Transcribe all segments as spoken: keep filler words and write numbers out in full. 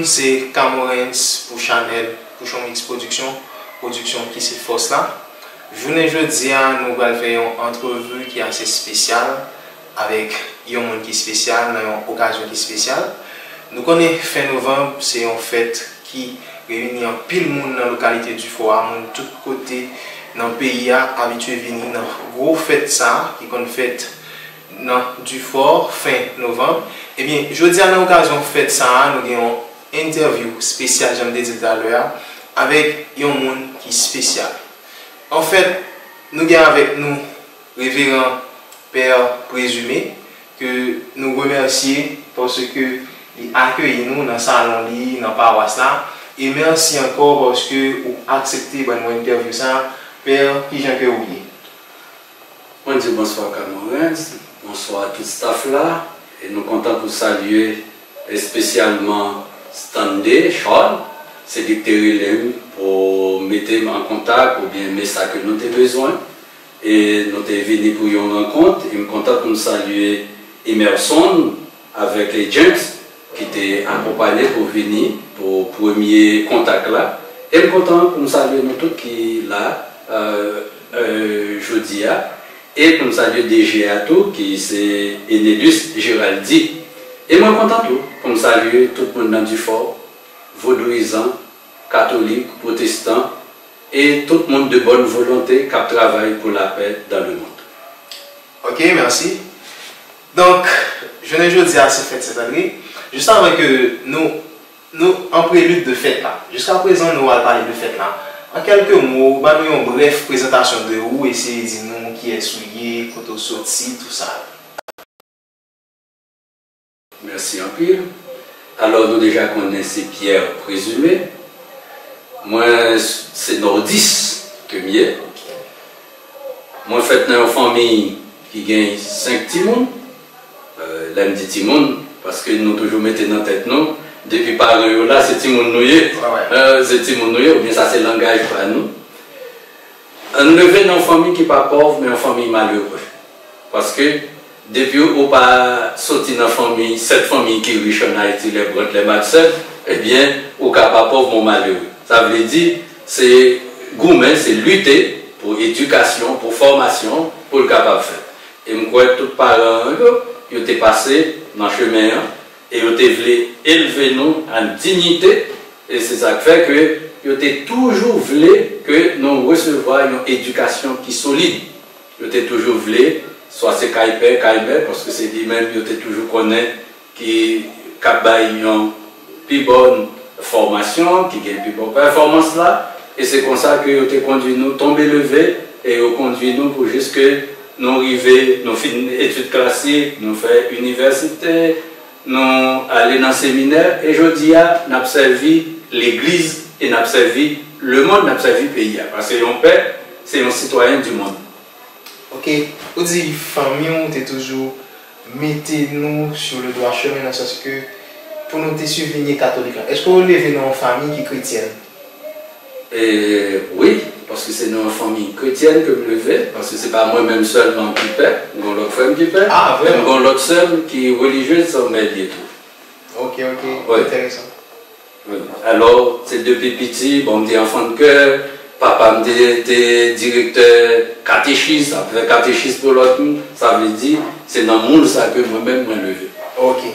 Se Camorens pou chanèl Pouchon Mix Production, pwodiksyon ki se fòs la. Jounen jodi a, nou pral fè yon antrevi ki ase espesyal avèk yon moun ki espesyal, nan yon okazyon ki espesyal. Nou konnen fen novanm, se yon fèt ki reyini anpil moun nan lokalite Difò a, moun tout kote nan peyi a abitye vini nan gwo fèt sa a ki konn fèt nan Difò fen novanm. Ebyen, jodi a, nan okazyon fèt sa a, nou gen yon entèvyou espesyal, jan m te di l talè a, avèk yon moun ki espesyal. Anfèt, nou gen avèk nou Reveran Pè Prezime, ke nou remèsye paske li akeyi nou nan salon li, nan pawas la. E mèsi ankò paske ou aksepte ban nou entèvyou sa a. Pè, kijan ke ou ye? Mwen di bonswa Camorens, bonswa tout staff la, e nou kontan pou salye espesyalman Stanley Charles, se li ki te rele m pou mete m an kontak oubyen men sa ke nou te bezwen, e nou te vini pou yon rankont, e m kontan pou m salye Emerson, avèk James ki te akonpaye pou vini pou premye kontak la. E m kontan pou m salye nou tout ki la jodi a. E pou m salye D G a tou ki se Enelus Geraldi. E mwen kontan tou pou m salye tout moun nan Difò, vodouyizan, katolik, pwotestan, e tout moun de bòn volonte k ap travay pou lapè dan le mond. Ok, mèsi. Donk, jounen jodi a se fèt Sentandre. Jis avan ke nou, nou an prelid de fèt la, jiskaprezan nou al pale de fèt la. An kèlke mo, ban nou yon brèf prezantasyon de ou, eseye di nou kiyès ou ye, kote w soti, tou sa. Mèsi anpil. Alò, nou deja konnen se Pierre Présumé. Mwen, se nòdis ke m ye. Mwen fèt nan yon fanmi ki gen senk timoun. Lè m di timoun, paske nou toujou mete nan tèt nou, depi paran yo la, se timoun nou ye. Se timoun nou ye, oubyen sa se langaj pa nou. Ann leve nan yon fanmi ki pa pòv, men yon fanmi malere. Paske depi ou pa soti nan fanmi, sèt fanmi ki rich ann Ayiti, lè Brant, lè Matsèl, ebyen, ou ka pa pòv, men w malere. Sa vle di, se goumen, se lite pou edikasyon, pou fòmasyon, pou l kapab fèt. E m kwè tout paran yo, yo te pase nan chemen an, e yo te vle elve nou an diyite, e se sa k fè ke yo te toujou vle ke nou resevwa yon edikasyon ki solid. Yo te toujou vle, swa se kay pè, kay mè, paske se li menm yo te toujou konnen ki k ap bay yon pi bòn fòmasyon, ki gen pi bon pèfòmans la, e se konsa ke yo te kondui nou tonbe leve, e yo kondui nou pou jiske nou rive, nou fin etid klasik, nou fè inivèsite, nou ale nan seminè, e jodi a, n ap sèvi legliz e n ap sèvi lemonn, n ap sèvi peyi a. Paske yon pè, se yon sitwayen di monn. Ok, ou di fanmi w te toujou mete nou sur le droit chemin, nan sans ke pou nou te swiv linye katolik la. Èske w leve nan yon fanmi ki kretyèn? E wi, paske se nan yon fanmi kretyèn ke m leve, paske se pa mwen menm sèlman ki pè, m gen yon lòt frè m ki pè, e m gen yon lòt sè m ki relijyez, se yon mè l ye tou. Ok, ok, enteresan. Alò, se depi piti, bon, m te anfan de kè, papa m te, te direktè katechis, ap fè katechis pou lòt moun, sa vle di, se nan moul sa ke mwen menm mwen leve. Ok.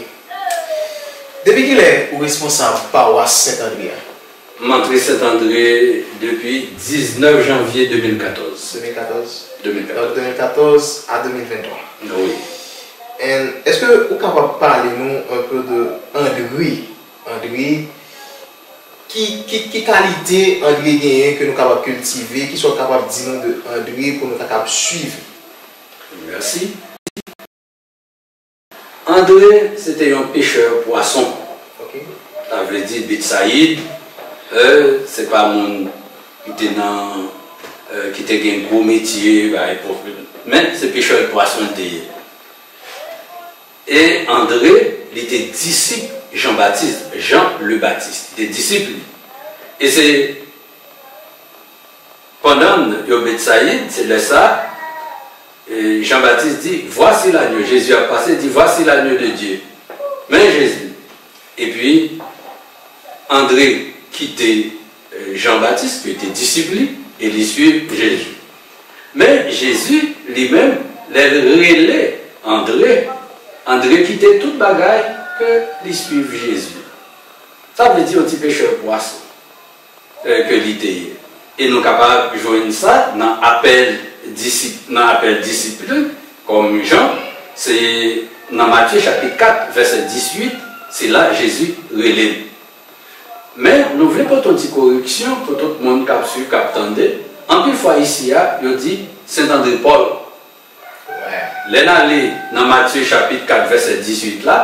Depi kilè ou responsab pawas Sent Andre a? M antre Sent Andre depi diznèf janvye de mil katòz. De mil katòz. De mil katòz. Donk, de mil katòz a de mil venntwa. Wi. And èske ou kapab pale nou un peu de Andre? Andre, ki, ki, ki kalite Andre genyen ke nou kapab kiltive? Kisa w kapab di nou de Andre pou nou ta kapab swiv? Mèsi. Andre se te yon pechè pwason. Ok. Sa vle di Betsayid, euh, se pa moun ki te nan, euh, ki te gen gwo metye, bagay pwòp. Men se pechè pwason l te ye. E Andre, li te disip Jan Batis, Jan le Batis, li te disip li. E se pandan yo Betsayid, se lè sa, e Jan Batis di, Voici l'agneau. Jezi ap pase, di, Voici l'agneau de Dieu. Men Jezi. Epi, Andre kite, eh, Jan Batis, ki te disip li, e li swiv Jezi. Men Jezi, li menm, lè l rele Andre, Andre kite tout bagay ke li swiv Jezi. Sa vle di yon ti pechè pwason, eh, ke li te ye. E nou kapab jwenn sa nan apèl disip, nan apèl disip li, kòm Jan, se nan Matye chapit kat, vèsè dizuit, se la Jezi rele l. Men, nou vle pote yon ti koreksyon pou tout moun k ap swiv, k ap tande. Anpil fwa isi a, yo di Sent Andre Pòl. Lè n ale nan Matye chapit kat, vèsè dizuit la,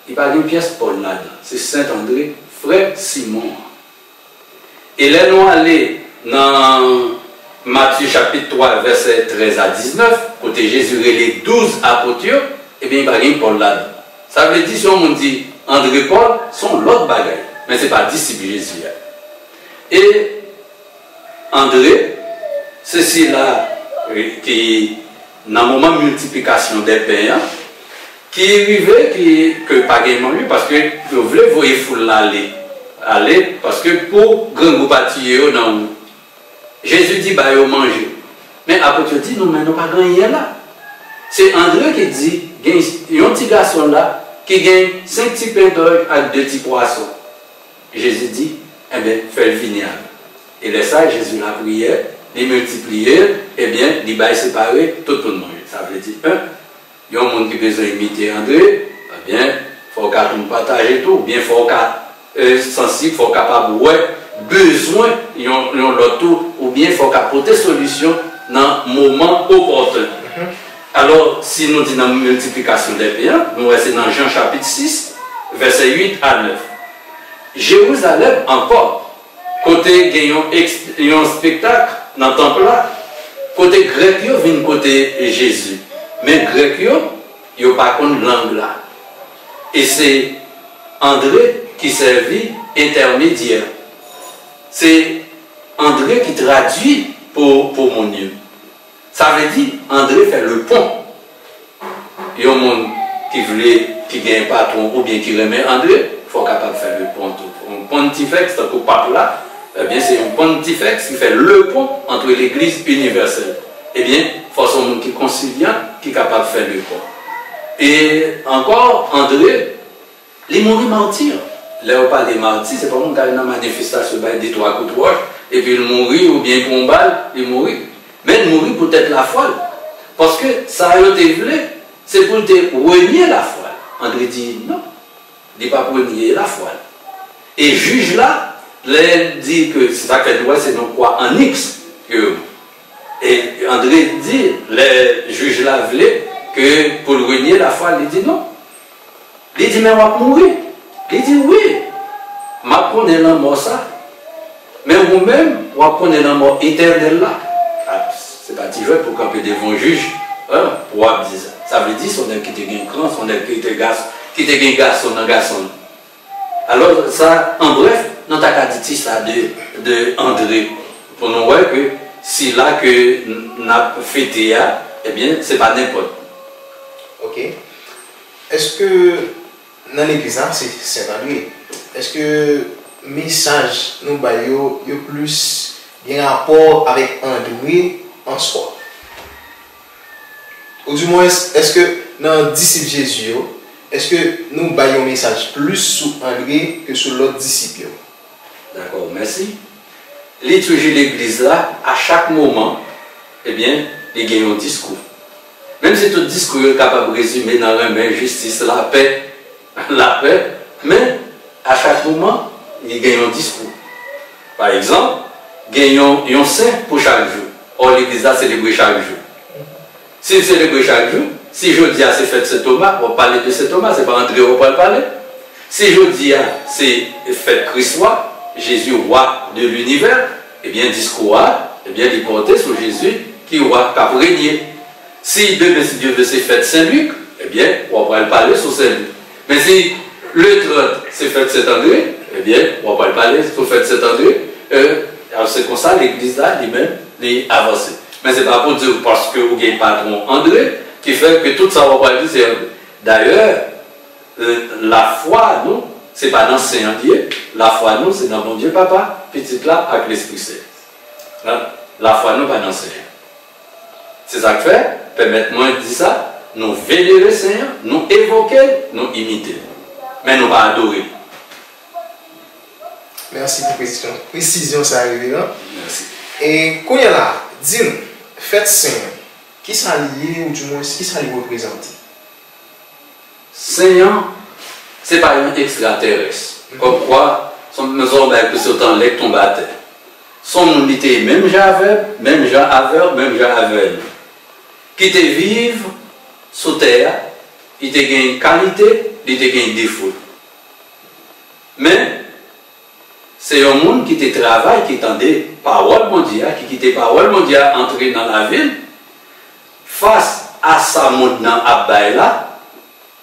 li pa gen pyès Pòl ladan. Se Sent Andre, frè Simon an. E lè nou ale nan Matye chapit twa, vèsè trèz a diznèf, kote Jezi rele douz apot yo, ebyen, li pa gen Pòl ladan. Sa vle di, si yon moun di Andre Pòl, se yon lòt bagay. Men se pa disip Jezi a. E Andre, se sila, eh, ki, nan moman miltiplikasyon dè pen an, ki rive ki, ke pa gen manje, paske yo vle voye foul la ale, ale, paske pou grangou pa tiye yo nan wout. Jezi di, "Ba yo manje." Men apot yo di, "Non, men nou pa gen anyen la." Se Andre ki di, "Gen yon ti gason la ki gen senk ti pen dòy ak de ti pwason." Jezi di, "Enben, fè l vini avè l." E lè sa, Jezi lapriyè, li miltipliye l, ebyen, li bay separe, tout moun manje. Sa vle di, en, yon moun ki bezwen imite Andre, ebyen, fò w ka konn pataje tou, oubyen fò w ka, eh, sansib, fò w kapab wè bezwen yon, yon lòt tou, oubyen fò w ka pote solisyon nan moman opòten. Alò, si nou di nan miltiplikasyon dè pen an, nou wè se nan Jan chapit sis, vèsè uit a nèf. Jerizalèm ankò, kote gen yon eks-, yon espektak nan tanp la, kote Grèk yo vin kote Jezi. Men Grèk yo, yo pa konn lang la. E se Andre ki sèvi entèmedyè. Se Andre ki tradui pou, pou moun yo. Sa vle di, Andre fè le pon. Yon moun ki vle, ki gen patwon oubyen ki renmen Andre, fò w kapab fè le pon tou. Yon pontifèks, tankou pap la, ebyen, se yon pontifèks ki fè le pon entre legliz inivèsèl. Ebyen, fò se yon moun ki konsilyan, ki kapab fè le pon. E ankò, Andre, li mouri mati. Lè yo pale mati, se pa moun k al nan manifestasyon bay de twa kout wòch, epi l mouri, oubyen pran bal, li mouri. Men l mouri poutèt lafwa l. Paske sa yo te vle, se pou l te renye lafwa l. Andre di non, li p ap renye lafwa l. E jij la, lè l di ke, se sa k fè nou wè se nan kwa anniks ke yo E Andre di, lè jij la vle ke pou l renye lafwa, li di non. Li di, "Men w ap mouri." Li di, "Wi, m ap konnen lanmò sa. Men ou menm, w ap konnen lanmò etènèl la." A, se pa ti jwèt pou kanpe devan yon jij, en, pou w ap di sa. Sa vle di, se yon nèg ki te gen kran, se yon nèg ki te gas-, ki te gen gason nan gason l. Alò, sa, an brèf, nou ta ka di ti sa de, de Andre, pou nou wè ke sila ke n, n ap fete a, ebyen, se pa nenpòt. Ok. Èske nan legliz la, se Sent Andre, èske mesaj nou bay yo, yo plis gen rapò avèk Andre an swa? Oudimwens, èske nan disip Jezi yo, èske nou bay yon mesaj plis sou Andre ke sou lòt disip yo? Dakò, mèsi. Litiji legliz la, a chak moman, ebyen, li gen yon diskou. Menm si tout diskou yo kapab rezime nan renmen, jistis, lapè, lapè, men a chak moman, li gen yon diskou. Pa egzanp, gen yon, yon sen pou chak jou. Ò, legliz la selebre chak jou. Si l selebre chak jou, si jodi a se fèt Sen Toma, w ap pale de Sen Toma, se pa Andre w pral pale. Si jodi a se fèt Kris wa, Jezi wa de linivè, ebyen, diskou a, ebyen, li pòte sou Jezi ki wa k ap renye. Si demen, si Dye vle, se fèt Sen Lik, ebyen, w ap pral pale sou Sen Lik. Men si le trant se fèt Sent Andre, ebyen, w ap pral pale sou fèt Sent Andre. E, se konsa legliz la, li menm, li avanse. Men se pa pou di w paske ou gen patwon Andre, ki fè ke tout sa w ap pral di se Andre. Dayè, e, lafwa nou, Se pa nan sen an li ye. Lafwa nou, se nan Bondye Papa, Pitit la ak Lespri Sen. Nan lafwa nou pa nan sen an. Se sa k fè, pèmèt mwen di sa, nou venere sen an, nou evoke l, nou imite l. Men nou pa adore l. Mèsi pou presizyon, presizyon sa, Reveran. Mèsi. E kounye a la, di m, fèt sen an, kisa li ye, oudimwens, kisa li reprezante? Sen an, se pa yon ekstraterès. Kòmkwa, se yon, se yon bagay ki sot anlè k tonbe atè. Se yon moun li te ye menm jan avè m, menm jan avè w, menm jan avè nou. Ki te viv sou tè a, li te gen kalite, li te gen defo. Men, se yon moun ki te travay, ki tande pawòl Bondye a, ki kite pawòl Bondye a antre nan lavi l, fas a sa mond nan ap bay la,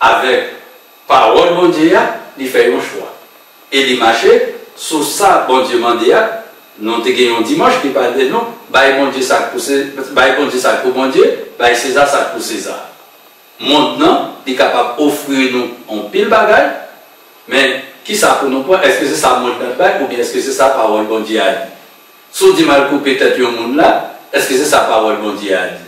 avèk pawòl Bondye a, li fè yon chwa. E li mache sou sa Bondye mande a. Nou te gen yon dimanch ki pale de nou, bay Bondye sa k pou Se, bay Bondye sa k pou Bondye, bay Seza sa k pou Seza. Mond nan, li kapab ofri nou anpil bagay, men kisa pou nou pran? Èske se sa mond nan bay oubyen èske se sa pawòl Bondye a di? Si w di m al koupe tèt yon moun la, èske se sa pawòl Bondye a di?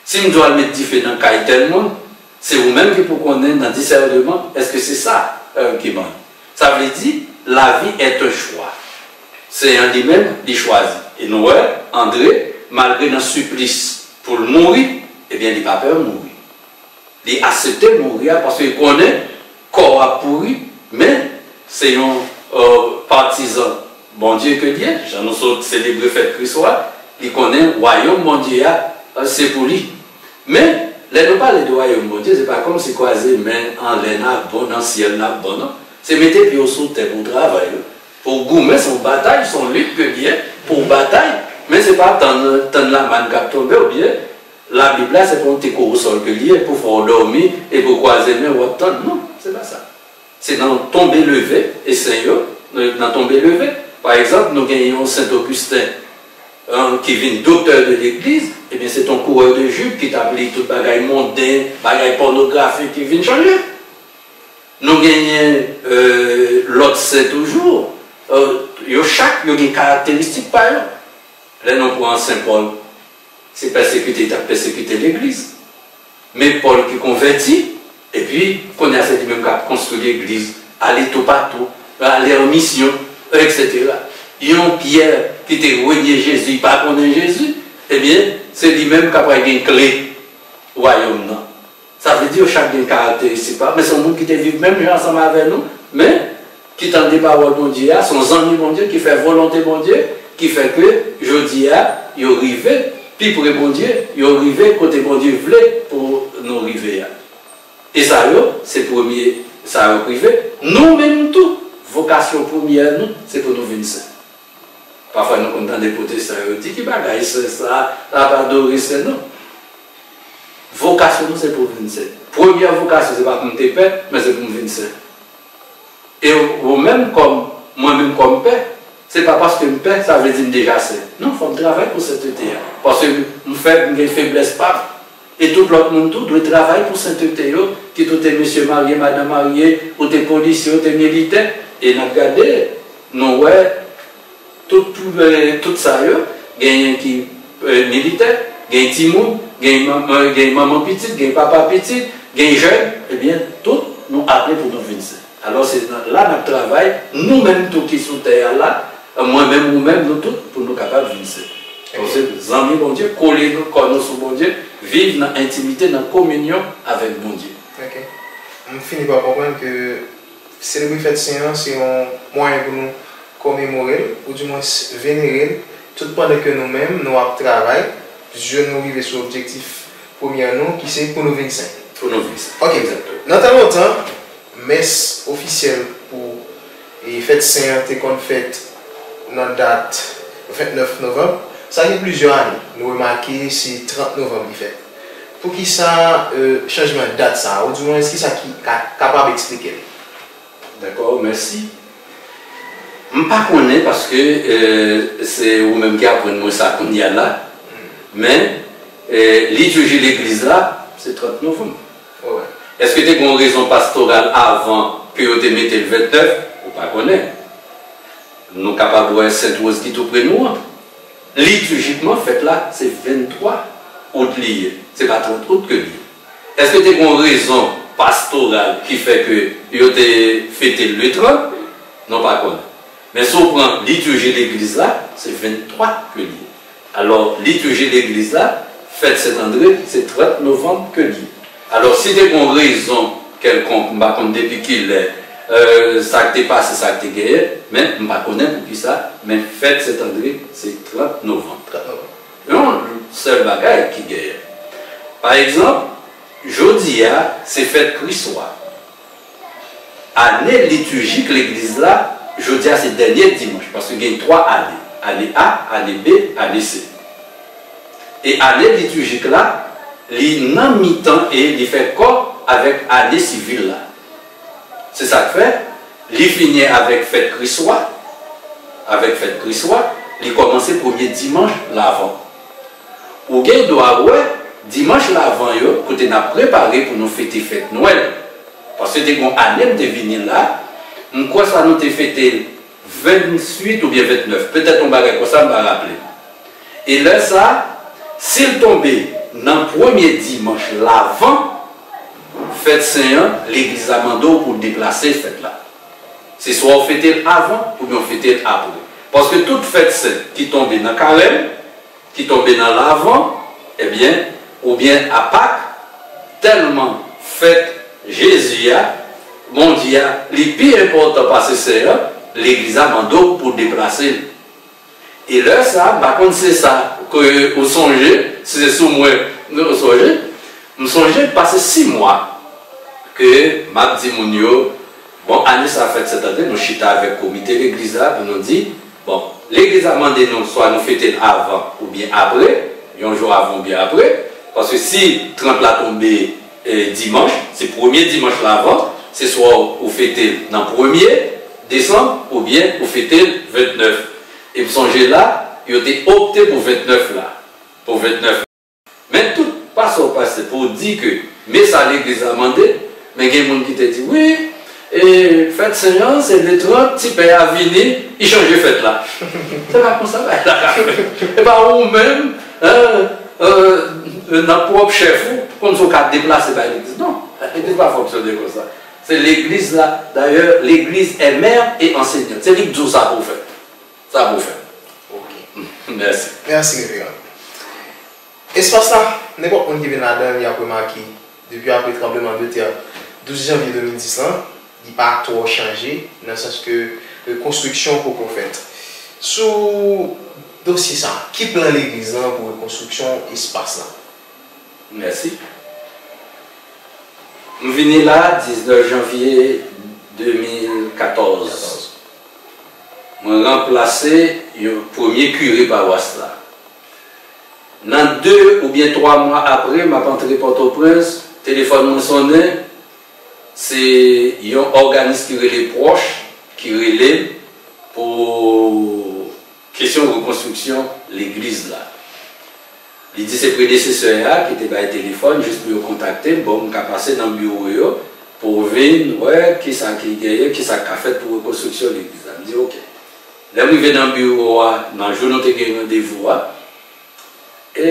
Si m di w al met dife nan kay tèl moun, se ou menm ki pou konnen nan disèneman èske se sa ki bon. Sa vle di, la vie est un choix. Sen an li menm, li chwazi. E nou wè, Andre, malgre nan siplis pou l mouri, ebyen li pa pè mouri. Li aksepte mouri a paske li konnen kò a ap pouri, men se yon patizan Bondye ke li ye, jan nou sot selebre fèt Kris la, li konnen wayòm Bondye a se pou li. Men, lè nou pale de wayòm Bondye, se pa kòmsi kwaze men anlè n ap bon, nan syèl n ap bon, non. Se mete pye w sou tè pou w travay, wi. Pou w goumen, se yon batay, se yon lit ke li ye, pou w batay, men se pa tann, tann lamann k ap tonbe, oubyen Labib la, se pa yon te korosòl ke li ye, pou fè w dòmi, e pou w kwaze men w ap tann. Non, se pa sa. Se nan tonbe leve, e sen yo, nan tonbe leve. Pa egzanp, nou gen yon Sen Ogisten ki vin doktè de legliz, ebyen se t on kourè de jip ki t ap li tout bagay monden, bagay pònografik ki vin chanje. Nou genyen lòt sen toujou, yo chak yo gen karakteristik pa yo. Lè nou pran Sen Pòl, se pèsekite li t ap pèsekite legliz. Men Pòl ki konvèti, epi kounye a se li menm k ap konstwi legliz, ale toupatou, ale an misyon, etsetera. Yon Pyè ki te renye Jezi, li pa konnen Jezi, ebyen, se li menm k ap pral gen kle wayòm nan. Sa vle di yo chak gen karakteristik pa yo, men se yon moun ki te viv menm jan ansanm avè nou, men ki tande pawòl Bondye a, se yon zanmi Bondye ki fè volonte Bondye, ki fè ke jodi a yo rive pi pre Bondye, yo rive kote Bondye vle pou nou rive a. E sa yo, se premye sa yo k rive. Nou menm tou, vokasyon premyè nou, se pou nou vin sen. Pafwa nou konn tande pwotestan yo di ki bagay sen sa, n ap adore sen, non. Vokasyon nou se pou vin sen. Premyè vokasyon se pa pou m te pè, men se pou m vin sen. E ou menm kòm, mwen menm kòm pè, se pa paske m pè, sa vle di m deja sen. Non, fò m travay pou sentete a. Paske m fèb, m gen feblès pa m. E tout lòt moun tou dwe travay pou sentete yo, kit ou te mesye marye, madanm marye, ou te polisye, ou te militè. E n ap gade, nou wè, tout, tout sa yo, genyen ki militè, gen timoun, gen manman pitit, gen papa pitit, gen jèn, ebyen, tout nou aple pou nou vin sen. Alò, se la n ap travay, nou menm tou ki sou tè a la, mwen menm, ou menm, nou tout, pou nou kapab vin sen. Donk, se zanmi Bondye, kole kò nou sou Bondye, viv nan entimite, nan kominyon avèk Bondye. Ok. M fini pa konprann ke selebre fèt sen an, se yon mwayen pou nou komemore l, oudimwens venere l, tout pandan ke nou menm, nou ap travay, je nou rive sou objektif premyè nou, ki se pou nou vin sen. Pou nou vin sen. Ok. Nan tan lontan, mès ofisyèl pou fèt sen an te konn fèt nan dat vennèf novanm. Sa gen plizyè ane, nou remake se trant novanm li fèt. Poukisa chanjman dat sa a? Oudimwens, kisa ki ka kapab eksplike l? Dakò, mèsi. M pa konnen paske se ou menm ki aprann mwen sa kounye a la. Men, litiji legliz la, se trant novanm. Èske te gen yon rezon pastoral avan ke yo te mete l vennèf? Pa konnen. Nou kapab wè Sent Woz ki tou pre nou an. Litijikman, fèt la, se venntwa out li ye. Se pa trant out ke li ye. Èske te gen yon rezon pastoral ki fè ke yo te fete l le trant? Nou pa konnen. Men si w pran litiji legliz la, se venntwa ke li ye. Alò, litiji legliz la, fèt Sent Andre, se trant novanm ke li ye. Alò, si te gen yon rezon kèlkonk, m pa konn depi kilè, euh, sa k te pase, sa k te genyen, men m pa konnen poukisa, men fèt Sent Andre, se trant novanm. Trant novanm. Yon sèl bagay ki genyen. Pa egzanp, jodi a, se fèt Kriswa. Ane litijik legliz la, jodi a se dènye dimanch, paske gen twa ane. Ane A, ane B, ane C. E ane litijik la, li nan mitan e li fè kò avèk ane sivil la. Se sa k fè, li fini avèk fèt Kriswa. Avèk fèt Kriswa, li kòmanse premye dimanch Lavan. Ou gen dwa wè, dimanch Lavan yo, kote n ap prepare pou nou fete fèt Nwèl. Paske te gen yon ane m te vini la, m kwè sa nou te fete l venntuit oubyen ventnèf, petèt yon bagay konsa, m pa raple m. E lè sa, si l tonbe nan premye dimanch Lavan, fèt sen an, legliz la mande w pou w deplase fèt la. Se swa w fete l avan oubyen w fete l apre. Paske tout fèt sen ki tonbe nan Karèm, ki tonbe nan Lavan, ebyen, oubyen a Pak, tèlman fèt Jezi a, Bondye a, li pi enpòtan pase sen an, legliz la mande w pou w deplase l. E lè sa, m pa konn si se sa ke ou sonje, si se sou mwen ou sonje, m sonje pase sis mwa ke m ap di moun yo, bon, ane sa fèt Sent Andre, nou chita avèk komite legliz la pou nou di, bon, legliz la mande nou swa nou fete l avan oubyen apre, yon jou avan oubyen apre, paske si trant la tonbe, eh, dimanch, se premye dimanch Lavan, se swa ou fete l nan premye desanm oubyen ou fete l ventnèf. E m sonje la, yo te opte pou ventnèf la. Pou ventnèf. Men tout pastè pase pou di ke men sa legliz la mande, men gen moun ki te di, wi, e fèt sen an, se le trant, ti pè a vini, li chanje fèt la. Se pa konsa bagay la ka fèt. E pa ou menm, hein, euh, nan pwòp chèf ou, konn si w ka deplase bay legliz. Non, legliz pa fonksyone konsa. Se legliz la, dayè, legliz est mère et enseignante. Se li k di w sa pou w fè. Sa pou w fè. Ok. Mèsi. Mèsi, reveran. Espas la, nenpòt moun ki vin ladan l, y ap remake, depi apre tranbleman de tè douz janvye de mil dis lan, li pa twò chanje, nan sans ke rekonstriksyon poko fèt. Sou dosye sa, ki plan legliz lan pou rekonstriksyon espas la? Mèsi. M vini la diznèf janvye de mil katòz. Mwen ranplase yon premye kire pawas la. Nan de oubyen twa mwa apre, m ap antre Pòtoprens, telefòn mwen sonnen, se yon òganis ki rele Pwòch ki rele m pou kesyon rekonstriksyon legliz la. Li di se predesesè a ki te bay telefòn jis pou yo kontakte m, bon, m ka pase nan biwo yo pou vin wè kisa ki genyen, kisa k ka fèt pou rekonstriksyon legliz la. M di, oke. Lè m rive nan biwo a, nan jou nou te gen randevou a, e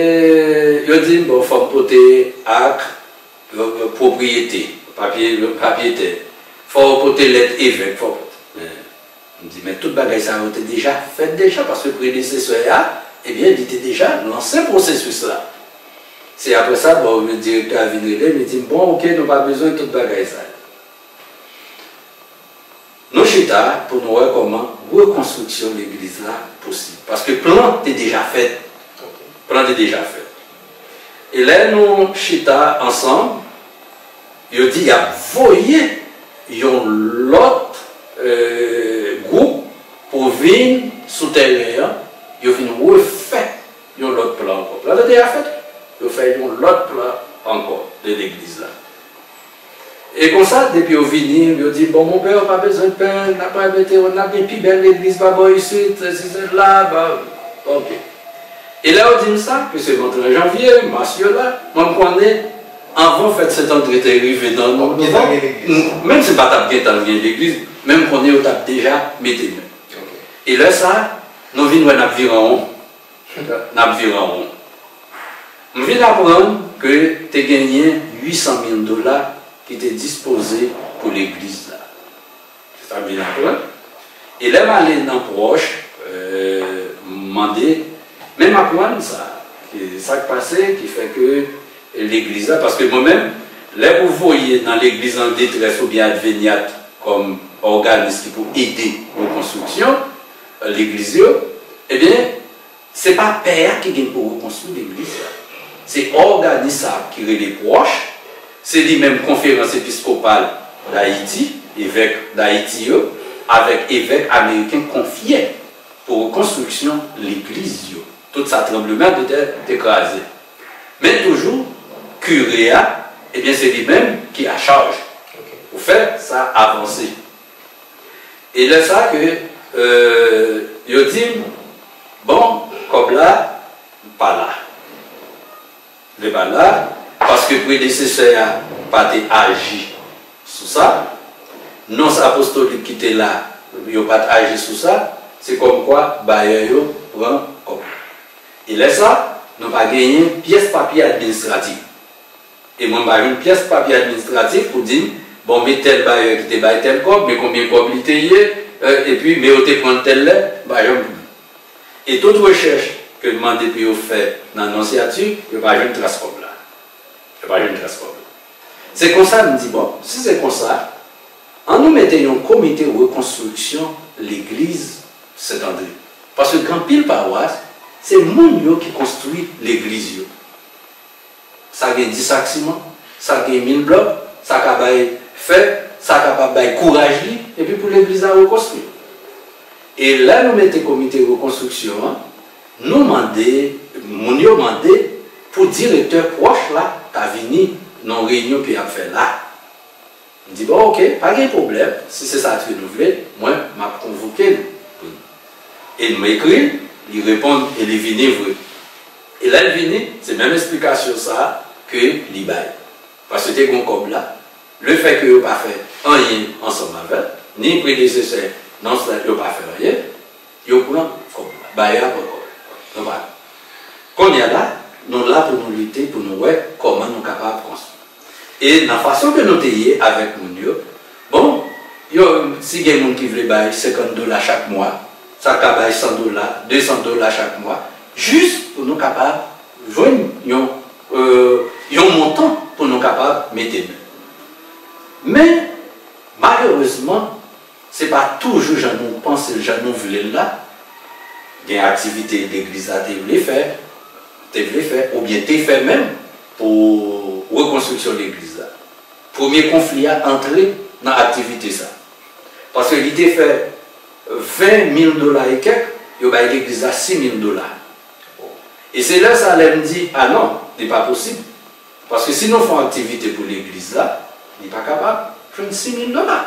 yo di m, bon, fò m pote ak, e, pwopriyete, papye, papye tè. Fò w pote lèt evèk, fò w pote. Men, m di, men tout bagay sa yo te deja fèt deja, paske predesesè a, ebyen, li te deja lanse pwosesis la. Se apre sa, bon, men direktè a vin rele m, li di m, bon, oke, nou pa bezwen tout bagay sa yo. Nou chita pou nou wè kòman rekonstriksyon legliz la posib. Paske plan te deja fèt. Ok. Plan te deja fèt. E lè nou chita ansanm, yo di y ap voye yon lòt, eh, gwoup pou vin sou tèren an, yo vin refè yon lòt plan ankò. Plan te deja fèt, yo fè yon lòt plan ankò de legliz la. E konsa, depi yo vini, yo di, bon, monpè, ou pa bezwen pè, n ap mete, n ap gen pi bèl legliz pa bò isit, sesi, sela, ba, ok. E lè yo di m sa, ke se nan trant janvye, mas yo la, mwen m konnen, anvan fèt Sent Andre te rive nan novanm, menm si m pa t ap gentan gen legliz, Men m konnen yo t ap deja mete men. E lè sa a, nou vin wè n ap vire an won. N ap vire an won. M vin aprann ke te genyen uit san mil dola ki te dispoze pou legliz la. Se sa m vin aprann. E lè m ale nan pwòch, euh, m mande, men m aprann sa, ki, sa k pase, ki fè ke legliz la, paske mwen menm, lè pou voye nan legliz an detrès oubyen advenyat kòm òganis ki pou ede rekonstriksyon, euh, legliz yo, ebyen, se pa pè a ki gen pou rekonstwi legliz la. Se òganis sa a ki rele pwòch, se li menm Konferans Episkopal Dayiti, evèk Dayiti yo, avèk evèk ameriken konfye pou rekonstriksyon legliz yo. Tout sa tranblemanntè te kraze. Men toujou, kire a, ebyen, se li menm ki a chaj pou fè sa avanse. E lè sa ke, euh, yo di m, bon, kòb la pa la. Li pa la, paske predesesè a pa te aji sou sa. Nons apostolik ki te la, yo pa t aji sou sa. Se kòmkwa bayè yo pran kòb la. E lè sa, nou pa genyen pyès papye administratif. E mwen, m pa jwenn pyès papye administratif pou di m, bon, men tèl bayè ki te bay tèl kòb, men konbyen kòb li te ye, euh, epi men yo te pran l tèl lè, m pa janm jwenn. E tout rechèch ke m mande pou yo fè nan nonsyati, yo pa jwenn tras kòb la. Yo pa jwenn tras kòb la. Se konsa m di, bon, si se konsa, ann nou mete yon komite rekonstriksyon legliz Sent Andre. Paske gen anpil pawas, se moun yo ki konstwi legliz yo. Sa gen dis ak siman, sa gen mil blòk, sa ka bay fè, sa kapab bay kouraj li, epi pou legliz la rekonstwi. E lè nou mete komite rekonstriksyon an, nou mande, moun yo mande pou direktè pwòch la ta vini nan yon reyinyon ke y ap fè la. M di, bon, oke, pa gen pwoblèm, si se sa ke nou vle, mwen, m ap konvoke l pou nou. E m ekri l, li reponn e li vini vre. E lè l vini, se menm esplikasyon sa a ke li bay. Paske te gen kòb la, lefètke yo pa fè anyen ansanm avè l, ni predesesè nan sa yo pa fè anyen, yo pran kòb la, bayè a pran kòb la. Nou pa. Kounye a la, nou la pou nou lite, pou nou wè kòman nou kapab konstwi. E nan fason ke nou te ye avèk moun yo, bon, yo, si gen moun ki vle bay senkant dola chak mwa, sa ka bay san dola, de san dola chak mwa, jis pou nou kapab jwenn yon, euh, yon montan pou nou kapab mete men. Men, malerezman, se pa toujou jan nou panse l, jan nou vle l la. Gen aktivite legliz la te vle fè, te vle fè, oubyen te fè menm pou rekonstriksyon legliz la. Premye konfli a antre nan aktivite sa. Paske li te fè ven mil dola e kèk, yo bay legliz la sis mil dola. E se lè sa, lè m di, a non, li pa posib. Paske si nou fè yon aktivite pou legliz la, li pa kapab jwenn sis mil dola.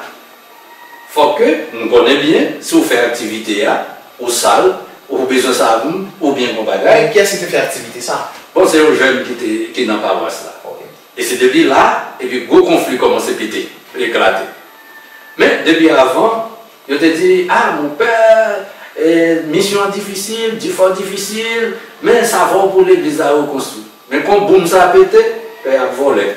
Fòk ke, nou konnen byen, si w fè aktivite a, ou sal, ou bezwen savon, oubyen yon bagay. Men kiyès ki te fè aktivite sa? Bon, se yon jèn ki te, ki nan pawas la. E se depi la, epi gwo konfli kòmanse pete, eklate. Men, depi avan, yo te di, a, monpè, e, misyon an difisil, difò difisil, men sa fò pou legliz la rekonstwi. Men kon boum sa pete, pè a ap vòlè,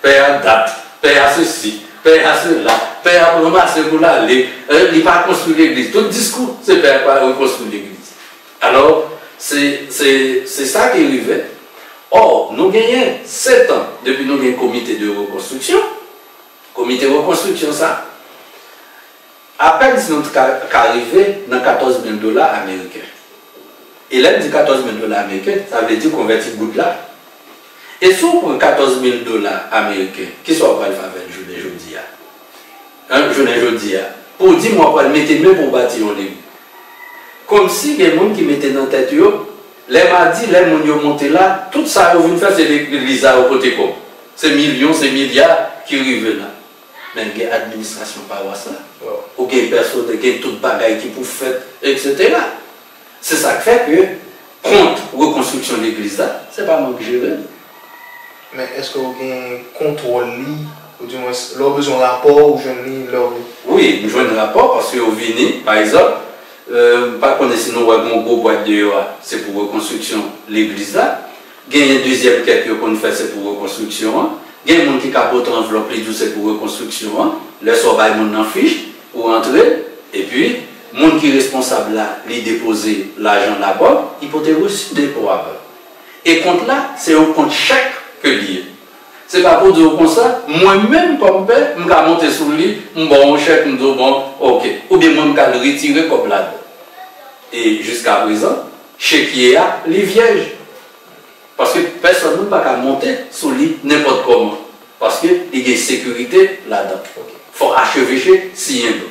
pè a dat, pè a sesi, pè a sela, pè a ap ranmase pou l ale, e, li pa konstwi legliz. Tout diskou, se pè a pa rekonstwi legliz. Alò, se, se, se sa ki rive. Ò, nou genyen sèt an depi nou gen komite de rekonstriksyon. Komite rekonstriksyon sa, apèn si nou ka, ka rive nan katòz mil dola ameriken. E lè m di katòz mil dola ameriken, sa vle di konvèti goud la. E si w pran katòz mil dola ameriken, kisa w pral fè avè l jounen jodi a? Hein, jounen jodi a, pou w di m w ap pral mete men pou w bati yon legliz. Kòmsi gen moun ki mete nan tèt yo, lè madi, lè moun yo monte la, tout sa yo vin fè, se legliz la yo pote kòb. Se milyon, se milya ki rive la. Men gen administrasyon pawas la. Ou gen pèsonèl, gen tout bagay ki pou fèt, etsetera. Se sa k fè ke kont rekonstriksyon legliz la, se pa mwen k jere l. Men èske w gen kontwòl li Ou di mwen, lè w bezwen rapò, ou jwenn li lè w vle. Wi, m jwenn rapò paske yo vini, pa egzanp, euh, m pa konnen si nou wè gen yon gwo bwat deyò a, se pou rekonstriksyon legliz la. Genyen dezyèm kèk yo konn fè se pou rekonstriksyon an. Gen moun ki ka pote anvlòp, li di w se pou rekonstriksyon an. Lè sa w bay moun nan fich, ou rantre l, epi moun ki responsab la, li depoze lajan labòd, li pote resi depo a ba w. E kont la, se yon kont chèk ke l ye. Se pa pou di w konsa, mwen menm kòm pè, m ka monte sou li, m ba w yon chèk, m di w bon, oke. Oubyen mwen m ka al retire kòb ladan. E jiskaprezan, chekye a, li vyèj. Paske pèsòn moun pa ka monte sou li nenpòt kòman. Paske li gen sekirite ladan. Fò acheveche siyen l.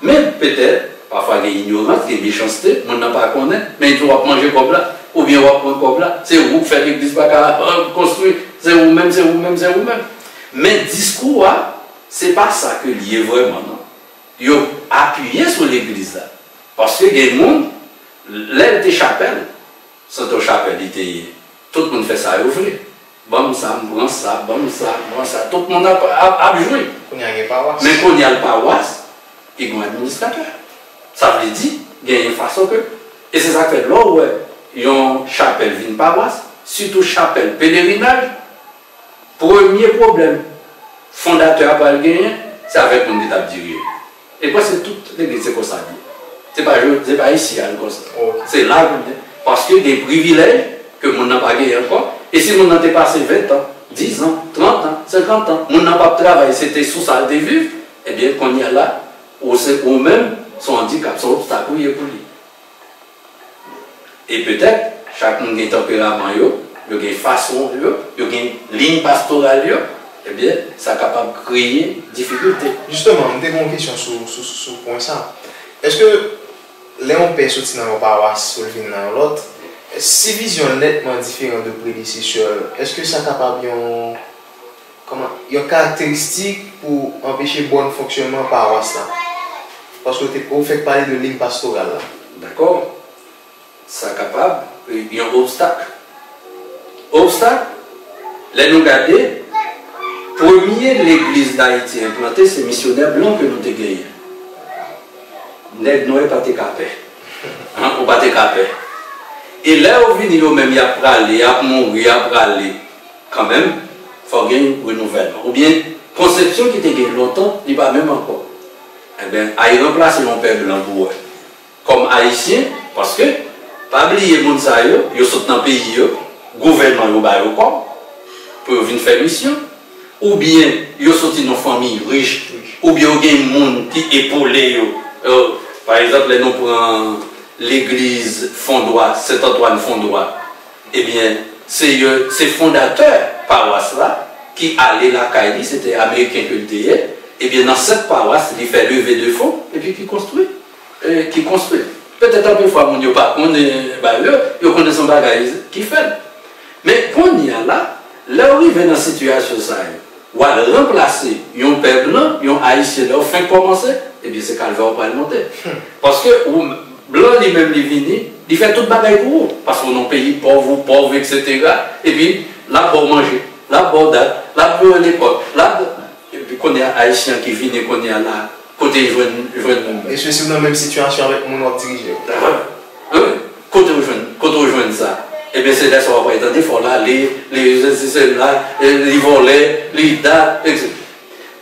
Men petèt, pafwa gen inyorans, gen mechanste, moun nan pa konnen, men li di w ap manje kòb la, oubyen w ap pran kòb la, se ou k fè legliz pa ka, euh, konstwi, se ou menm, se ou menm, se ou menm. Men diskou a, se pa sa ke l ye vrèman, non. Yo apiye sou legliz la. Paske gen moun, lè l te chapèl, se yon chapèl li te ye. Tout moun fè sa yo vle. Ban m sa, m pran sa, ban m sa, m pran sa. Tout moun ap, ap, ap jwi. Kounye a gen pawas. Men kounye a l pawas, li gen yon administratè. Sa vle di, genyen fason ke, e se sa k fè lè w wè yon chapèl vin pawas, sitou chapèl pelerinaj, premye pwoblèm fondatè a pral genyen, se avèk moun ki t ap dirije. E prèske tout legliz se konsa l ye. Se pa, se pa isi a l konsa. Se la, paske gen privilèj ke moun nan pa genyen ankò. E si moun nan te pase ven tan, diz an, trant an, senkant an, moun nan p ap travay, se te sou sa l te viv, ebyen, kounye a la, ou se, ou menm, se yon andikap, se yon obstak ou ye pou li. E petèt, chak moun gen tanperaman yo, yo gen fason yo, yo gen liy pastoral yo, ebyen, sa kapab kreye difikilte. Jisteman, m te gen yon kesyon sou, sou, sou, sou pwen sa. Èske lè yon pè soti nan yon pawas pou l vin nan yon lòt, si vizyon l nètman diferan de predesesè l, èske sa kapab yon, kòman, yon karakteristik pou anpeche bòn fonksyònman pawas la? Paske w te, ou fèk pale de liy pastoral la. Dakò. Sa kapab yon obstak. Obstak, lè nou gade, premye legliz Dayiti enplante, se misyonè blan ke nou te genyen. Nèg nwè pa te ka pè. Hein, ou pa te ka pè. E lè yo vini, yo menm, y ap prale, y ap mouri, y ap prale. Kanmenm, fò gen renouvèlman. Oubyen, konsepsyon ki te gen lontan, li pa menm ankò. Ebyen, al ranplase yon pè blan pou wè. Kòm Ayisyen, paske, pa bliye moun sa yo, yo sot nan peyi yo, gouvènman yo ba yo kòb pou yo vin fè misyon, oubyen yo soti nan fanmi rich, oubyen yo gen moun ki epole yo. Euh, pa egzanp, lè nou pran legliz Fondwa, Sent Antwàn Fondwa, ebyen, se yo, se fondatè pawas la ki ale lakay li, se te Ameriken ke l te ye, ebyen, nan sèt pawas, li fè leve de fon, epi ki konstwi, eh, ki konstwi. Petèt anpil fwa moun yo pa konnen bagay yo, yo konnen se yon bagay ki fèt. Men kounye a la, lè w rive nan sitiyasyon sa yo, w al ranplase yon pè blan, yon Ayisyen, lè w fenk kòmanse, ebyen se kalvè w pral monte. Paske ou, blan li menm li vini, li fè tout bagay pou ou. Paske w nan peyi pòv, ou pòv, etsetera. Epi, l ap ba w manje, l ap ba w dat, l ap voye w lekòl, l ap Epi kounye a, Ayisyen ki vini kounye a la, kote l jwenn, jwenn moun nan? Mesye, si w nan menm sitiyasyon avèk moun w ap dirije yo. Wi. Kote w jwenn, kote w jwenn sa? Ebyen, se lè sa w ap tande, fò l ale, li sesi, sela, li vòlè, li dat, etsetera.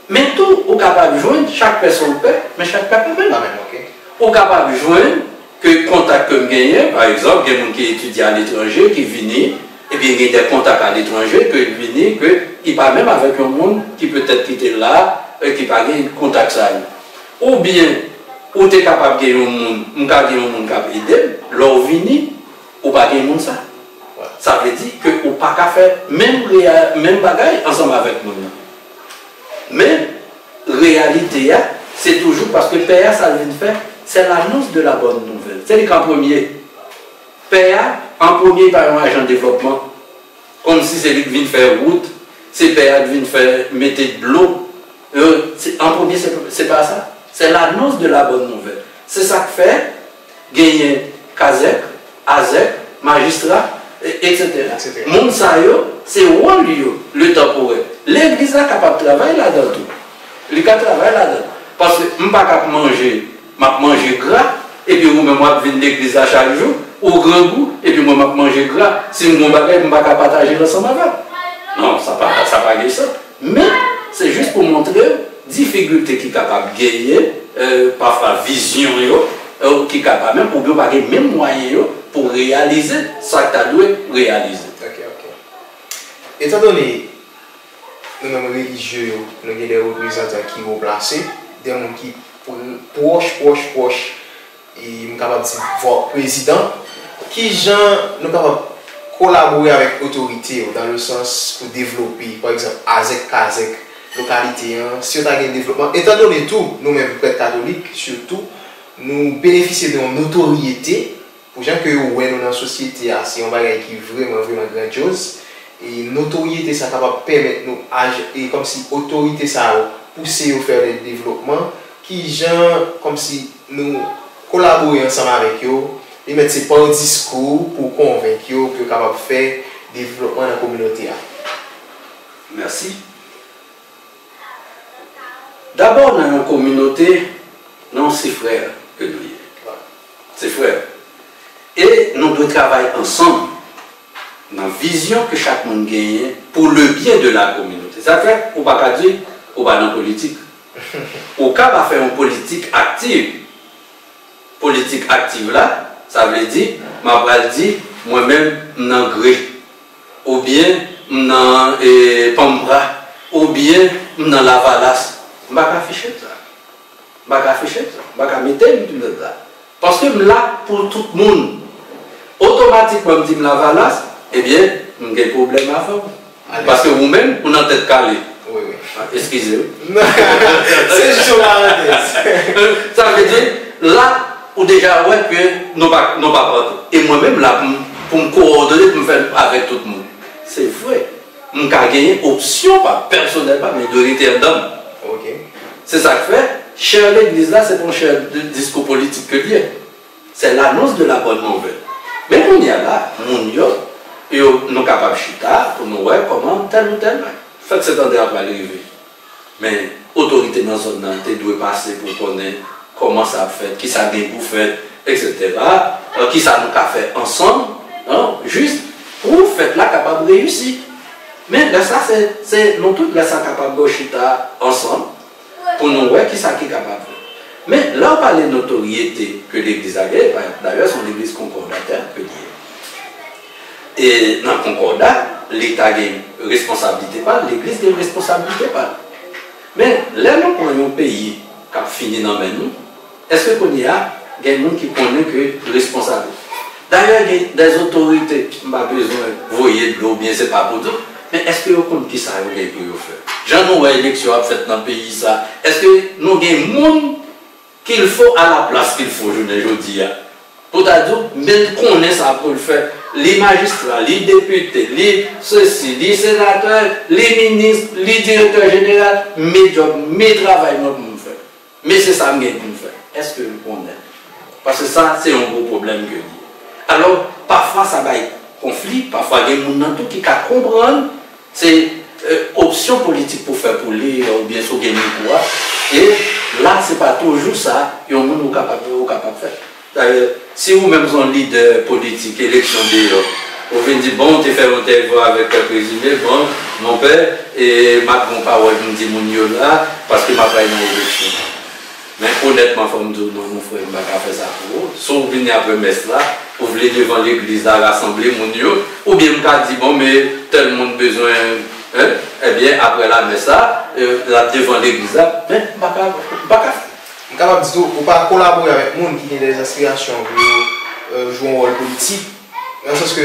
Men tou, ou kapab jwenn, chak pè se yon pè, men chak pè pa menm. Pa menm, oke. Ou kapab jwenn ke kontak ke m genyen, pa egzanp, gen moun ki etidye aletranje, ki vini, ebyen, gen de kontak aletranje, ke l vini, ke li pa menm avèk yon moun ki petèt ki te la, e ki pa gen kontak sa yo. Oubyen, ou te kapab gen yon moun, m ka gen yon moun k ap ede m, lè w vini, ou pa gen moun sa. Sa vle di ke ou pa ka fè menm reya-, menm bagay ansanm avèk moun nan. Men, reyalite a, se toujou paske pè a, sa l vin fè, c'est l'annonce de la bonne nouvelle. Se li k an premye. Pè a, an premye, li pa yon ajan devlòpman. Kòmsi se li k vin fè wout, se pè a k vin fè mete dlo. Euh, se, an premye, se, se pa sa. C'est l'annonce de la bonne nouvelle. Se sa k fè, genyen kazèk, azèk, majistra, e, etsetera. Etsetera. Moun sa yo, se wòl yo, letanporè. Legliz la kapab travay ladan tou. Li ka travay ladan. Paske m pa ka ap manje, m ap manje gra, epi ou menm w ap vin legliz la chak jou, ou grangou, epi mwen m ap manje gra. Si m gen yon bagay, m pa ka pataje l ansanm avè w. Non, sa pa, sa pa gen sans. Men, se jis pou montre w difikilte ki kapab genyen, eh, pafwa vizyon yo, eh, ki kapab menm, oubyen w pa gen menm mwayen yo pou reyalize sa k ta dwe reyalize. Ok, ok. Etandone nou menm relijye yo, nou gen de reprezantan ki wo plase, de moun ki pr-, pwòch, pwòch, pwòch, e m kapab di vwa prezidan, ki jan nou kapab kolabore avèk otorite yo, dans le sens pou devlope, pa egzanp, azèk kazèk lokalite an, si yo ta gen devlopman, etandone tou, nou menm prèt katolik, sitou, nou benefisye de yon notoryete, pou jan ke yo wè nou nan sosyete a, se yon bagay ki vrèman, vrèman grandyoz. E notoryete sa kapab pèmèt nou aji, e kòmsi otorite sa yo pouse yo fè de devlopman. Ki jan, kòmsi nou kolabore ansanm avèk yo, li mèt se pa yon diskou pou konvenk yo, pou yo kapab fè devlopman nan kominote a. Mèsi. Dabò, nan yon kominote, non, se frè ke nou ye. Se frè. E nou dwe travay ansanm nan vizyon ke chak moun genyen pour le bien de la communauté. Sa fè, ou pa ka di, ou pa nan politik. Ou ka pa fè yon politik aktiv. Politik aktiv la, sa vle di, m ap pral di, mwen menm, m nan Gre, oubyen m nan, e, Panmpra, oubyen m nan Lavalas. M pa ka fiche m sa. M pa ka fiche m sa. M pa ka mete m nan sa. Paske m la pou tout moun. Otomatikman, m di m Lavalas, ebyen, m gen pwoblèm avè w. Paske ou menm, ou nan tèt kale. Wi, wi. Ah, eskize, wi. Se jis yon parantèz. Sa vle di, la, ou deja wè ke nou pa, nou pa pran tou. E mwen menm, la, pou m, pou m kowòdone, pou m fè avèk tout moun. Se vre. M ka genyen opsyon pa m, pèsonèl pa m, men li dwe rete anndan m. Ok. Se sa k fè, chè legliz la, se pa yon chè de diskou politik ke l ye. C'est l'annonce de la bonne nouvelle. Men kounye a la, moun yo, yo, nou kapab chita pou nou wè kòman tèl ou tèl bagay. Fèt Sentandè a pral rive. Men otorite nan zòn nan te dwe pase pou konnen kòman sa ap fèt, kisa gen pou fèt, etsetera, euh, kisa nou ka fè ansanm, non, jis pou fèt la kapab reyisi. Men lè sa, se, se nou tout lè sa kapab chita ansanm, pou nou wè kisa ki kapab fèt. Men lè w pale notoryete ke legliz la genyen, pa egzanp, dayè, se yon legliz konkòdatè ke li ye. E nan konkòda, Leta gen responsablite pa l, legliz gen responsablite pa l. Men lè nou pran yon peyi k ap fini nan men nou, èske kounye a gen moun ki konnen ke responsab? Dayè, gen dèzotorite, m pa bezwen voye dlo oubyen se pa pou di w, men èske yo konn kisa yo gen pou yo fè? Jan nou wè eleksyon ap fèt nan peyi sa, èske nou gen moun qu'il faut à la place qu'il faut jounen jodi a? Pou ta di w, men l konnen sa pou l fè. Li majistra, li depite, li sesi, li senatè, li minis, li direktè jeneral, men djòb, men travay mwen pou m fè. Men se sa m gen pou m fè. Èske l konnen? Paske sa, se yon gwo pwoblèm ke li ye. Alò, pafwa sa bay konfli, pafwa gen moun nan tou ki ka konprann se, eh, opsyon politik pou fè pou li, oubyen si w gen mikwo a. E la, se pa toujou sa, yon moun ou kapab, ou kapab fè. Dayè, si ou menm se yon lidè politik, eleksyon deyò, ou vin di, bon, ou te fè yon entèvyou avèk pè Prezime, bon, monpè, e m ap gen yon pawòl pou m di moun yo la, paske m ap pral nan eleksyon. Men onètman, fò m di w, non, mon frè, m pa ka fè sa pou ou. Si w vini apre mès la, ou vle devan legliz la, rasanble moun yo, oubyen m ka di, bon, men tèl moun bezwen, en, ebyen, apre lamès la, eh, l ap devan legliz la, men m pa ka, m pa ka fè. M kapab di tou, ou pa kolabore avèk moun ki gen dèzaspirasyon pou yo, eh, jwe yon wòl politik, nan sans ke